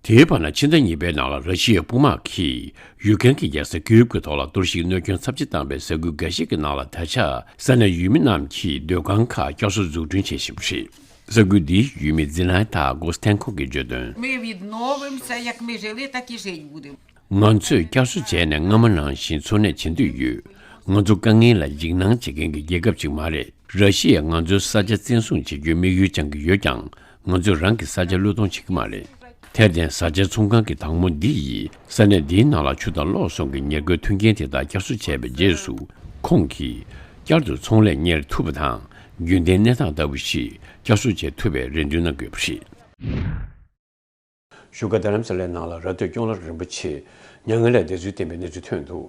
དེའི་བར་ན། ཕྱི་ཟླ་གཉིས་པའི་ནང་ལ་ར་ཤི་ཡའི་དཔུང་དམག་གིས་ཡུ་ཀེ་རེན་གྱི་རྒྱལ་ས་ཀིའུ་གི་ཐོག་ལ་གཏོར་བཤིག་གནོད་སྐྱོན་ཚབས་ཆེ་བཏང་བའི་ས་ཁུལ་འགའ་ཤས་ཀྱི་ནང་ལ། ད་ཆ་ས་གནས་ཡུལ་མི་རྣམས་ཀྱིས་སྡོད་ཁང་ཁག་བསྐྱར་གསོ་འཛུགས་སྐྲུན་བྱེད་བཞིན་པ་རེད། ས་ཁུལ་འདིའི་ཡུལ་མི་ཛི་ལན་ཐ་གོ་སི་ཐན་ཁོ་གིས་བརྗོད་དོན། Ми відновимося, як ми жили, так і жити будемо. ང་ཚོས་བསྐྱར་གསོ་བྱས་ནས་སྔ་མ་ནང་བཞིན་འཚོ་གནས་བྱེད་འདོད་ཡོད། ང་ཚོ་དཀའ་ངལ་ལ་འཇིགས་སྣང་བྱེད་མཁན་གྱི་རྒྱལ་ཁབ་ཅིག་མ་རེད། ར་ཤི་ཡས་ང་ཚོའི་ས་ཆ་བཙན་བཟུང་བྱེད་རྒྱུའི་དམིགས་ཡུལ་བཅངས་ཀྱི་ཡོད་ཀྱང་། ང་ཚོས་རང་གི་ས་ཆ་བློས་གཏོང་བྱེད་ཀྱི་མ་རེད། དེར་བརྟེན། བཟའ་བཅའི་ཚོང་ཁང་གི་བདག་མོ་འདི་ཡིས་ས་གནས་འདིའི་ནང་ལ་ཆུ་དང་གློག་སོགས་ཀྱི་ཉེར་མཁོའི་མཐུན་རྐྱེན་དེ་དག་བསྐྱར་གསོ་བྱས་པའི་རྗེས་སུ། ཁོང་གིས་བསྐྱར་དུ་ཚོང་ལས་གཉེར་ཐུབ་པ་དང་། རྒྱུན་ལྡན་གནས་སྟངས་ལྟ་བུ་ཞིག་བསྐྱར་གསོ་བྱེད་ཐུབ་པའི་རེ་འདུན་གནང་དགོས་པ་རེད། བཞུགས་སྒར་རྡ་རམ་ས་ལའི་ནང་ལ་ར་སྟོད་སྐྱོང་ལ་རིན་པོ་ཆེ་མྱ་ངན་ལས་འདས་ཚུལ་བསྟན་པའི་གནས་ཚུལ་ཐོན་འདུག་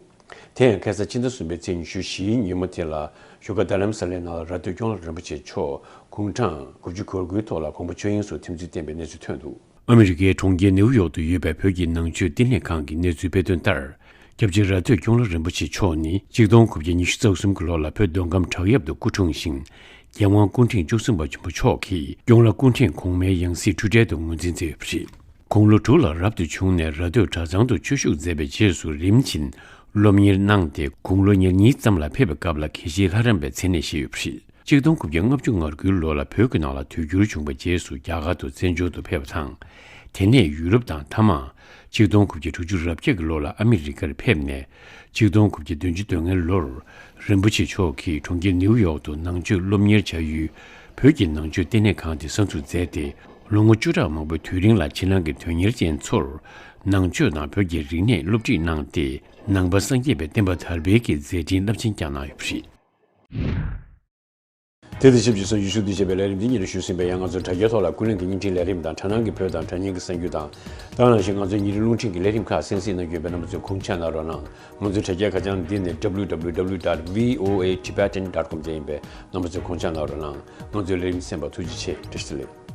དེ་ཡང་ཁ་སང་ཕྱི་ཟླ་གསུམ་པའི་ཚེས་ཉི་ཤུ་བཞིའི་ཉིན་མོ་དེ་ལ་བཞུགས་སྒར་རྡ་རམ་ས་ལའི་ནང་ལ་ར་སྟོད་སྐྱོང་ལ་རིན་པོ་ཆེ་མཆོག་དགུང་གྲངས་དགུ་བཅུ་གོ་དགུའི་ཐོག་ལ་དགོངས་པ་ཆོས་དབྱིངས་སུ་ཐིམ་ཚུལ་བསྟན་པའི་གནས་ཚུལ་ཐོན་འདུག་ཨ་མི་རི་ཀའི་གྲོང་ཁྱེར་ནེའུ་ཡོག་ཏུ་ཡོད་པའི་བོད་ཀྱི་ནང་ཆོས་བསྟི་གནས་ཁང་གི་གནས་ཚུལ་སྤེལ་དོན་ལྟར། སྐྱབས་རྗེ་ར་སྟོད་སྐྱོང་ལ་རིན་པོ་ཆེ་མཆོག་ནི་གཅིག་སྟོང་དགུ་བརྒྱ་ཉི་ཤུ་རྩ་གསུམ་གྱི་ལོ་ལ་བོད་མདོ་ཁམས་བྲག་གཡབ་ཏུ་སྐུ་འཁྲུངས་ཤིང་། རྒྱལ་དབང་སྐུ་ཕྲེང་བཅུ་གསུམ་པ་ཆེན་པོ་མཆོག་གིས་སྐྱོང་ལ་སྐུ་ཕྲེང་གོང་མའི་ཡང་སྲིད་འཁྲུལ་བྲལ་དུ་ངོས་འཛིན་མཛད་ཡོད་པ་རེད། དགུང་ལོ་དྲུག་ལ་རབ་ཏུ་བྱུང་ནས་ར་སྟོད་གྲྭ་ཚང་དུ་ཆོས་ཞུགས་མཛད་པའི་རྗེས་སུ་རིམ་བཞིན་སློབ་གཉེར་གནང་སྟེ་དགུང་ལོ་ཉེར་གཉིས་ཙམ་ལ་ཕེབས་པའི་སྐབས་ལ་དགེ་བཤེས་ལྷ་རམས་པའི་མཚན་གནས་བཞེས་ཡོད་པ་རེད། གཅིག་སྟོང་དགུ་བརྒྱ་ལྔ་བཅུ་ང་དགུའི་ལོ་ལ་བོད་ཀྱི་ནང་ལ་དུས་འགྱུར་བྱུང་བའི་རྗེས་སུ་རྒྱ་གར་དུ་བཙན་བྱོལ་དུ་ཕེབས་པ་དང་། དེ་ནས་ཡུ་རོབ་དང་མཐའ་མ། གཅིག་སྟོང་དགུ་བརྒྱ་དྲུག་ཅུ་རེ་བརྒྱད་ཀྱི་ལོ་ལ་ཨ་མི་རི་ཀར་ཕེབས་ནས། གཅིག་སྟོང་དགུ་བརྒྱ་བདུན་ཅུ་དོན་ལྔའི་ལོར་རིན་པོ་ཆེ་མཆོག་གིས་གྲོང་ཁྱེར་ནེའུ་ཡོག་ཏུ་ནང་ཆོས་སློབ་གཉེར་བྱ་ཡུལ་བོད་ཀྱི་ནང་ཆོས་བསྟི་གནས་ཁང་དེ་གསར་འཛུགས་མཛད་དེ། ལོ་ངོ་བཅུ་ཕྲག་མང་པོའི་དུས་རིང་ལ་ཕྱི་ནང་གི་དོན་གཉེར་ཅན་ཚོར་ནང་ཆོས་དང་བོད་ཀྱི་རིག་གནས་སློབ་ཁྲིད་གནང་སྟེ། ནང་པ་སངས་རྒྱས་པའི་བསྟན་པ་དར་སྤེལ་གྱི་མཛད་འཕྲིན་རླབས་ཆེན་བསྐྱངས་གནང་ཡོད་པ་རེད། དེ་དང་ཆབས་ཅིག་གསར་འགྱུར་ཤོག་བསྡུས་བྱས་པའི་ལས་རིམ་འདི་ཉིད་ལ་ཞུགས་ཟིན་པའི་ཡང་ང་ཚོའི་དྲ་རྒྱའི་ཐོག་ལ་ཀུན་གླེང་གི་བརྙན་འཕྲིན་ལས་རིམ་དང་། དྲ་སྣང་གི་བོད་དང་དྲ་བརྙན་གྱི་གསར་འགྱུར་དང་། ད་ག་ནང་བཞིན་ང་ཚོའི་ཉིན་རེའི་རླུང་འཕྲིན་གྱི་ལས་རིམ་ཁག་གསན་གཟིགས་གནང་རྒྱུ་ཡིན་པས། རྣམ་པ་ཚོས་དགོངས་འཇགས་གནང་རོགས་གནང་། ང་ཚོའི་དྲ་རྒྱའི་ཁ་བྱང་འདི་ནི་W W W dot V O A Tibetan dot com དེ་ཡིན་པས། རྣམ་པ་ཚོས་དགོངས་འཇགས་གནང་རོགས་གནང་། ང་ཚོའི་ལས་རིམ་གསན་པར་ཐུགས་རྗེ་ཆེ། བཀྲ་ཤིས་བདེ་ལེགས།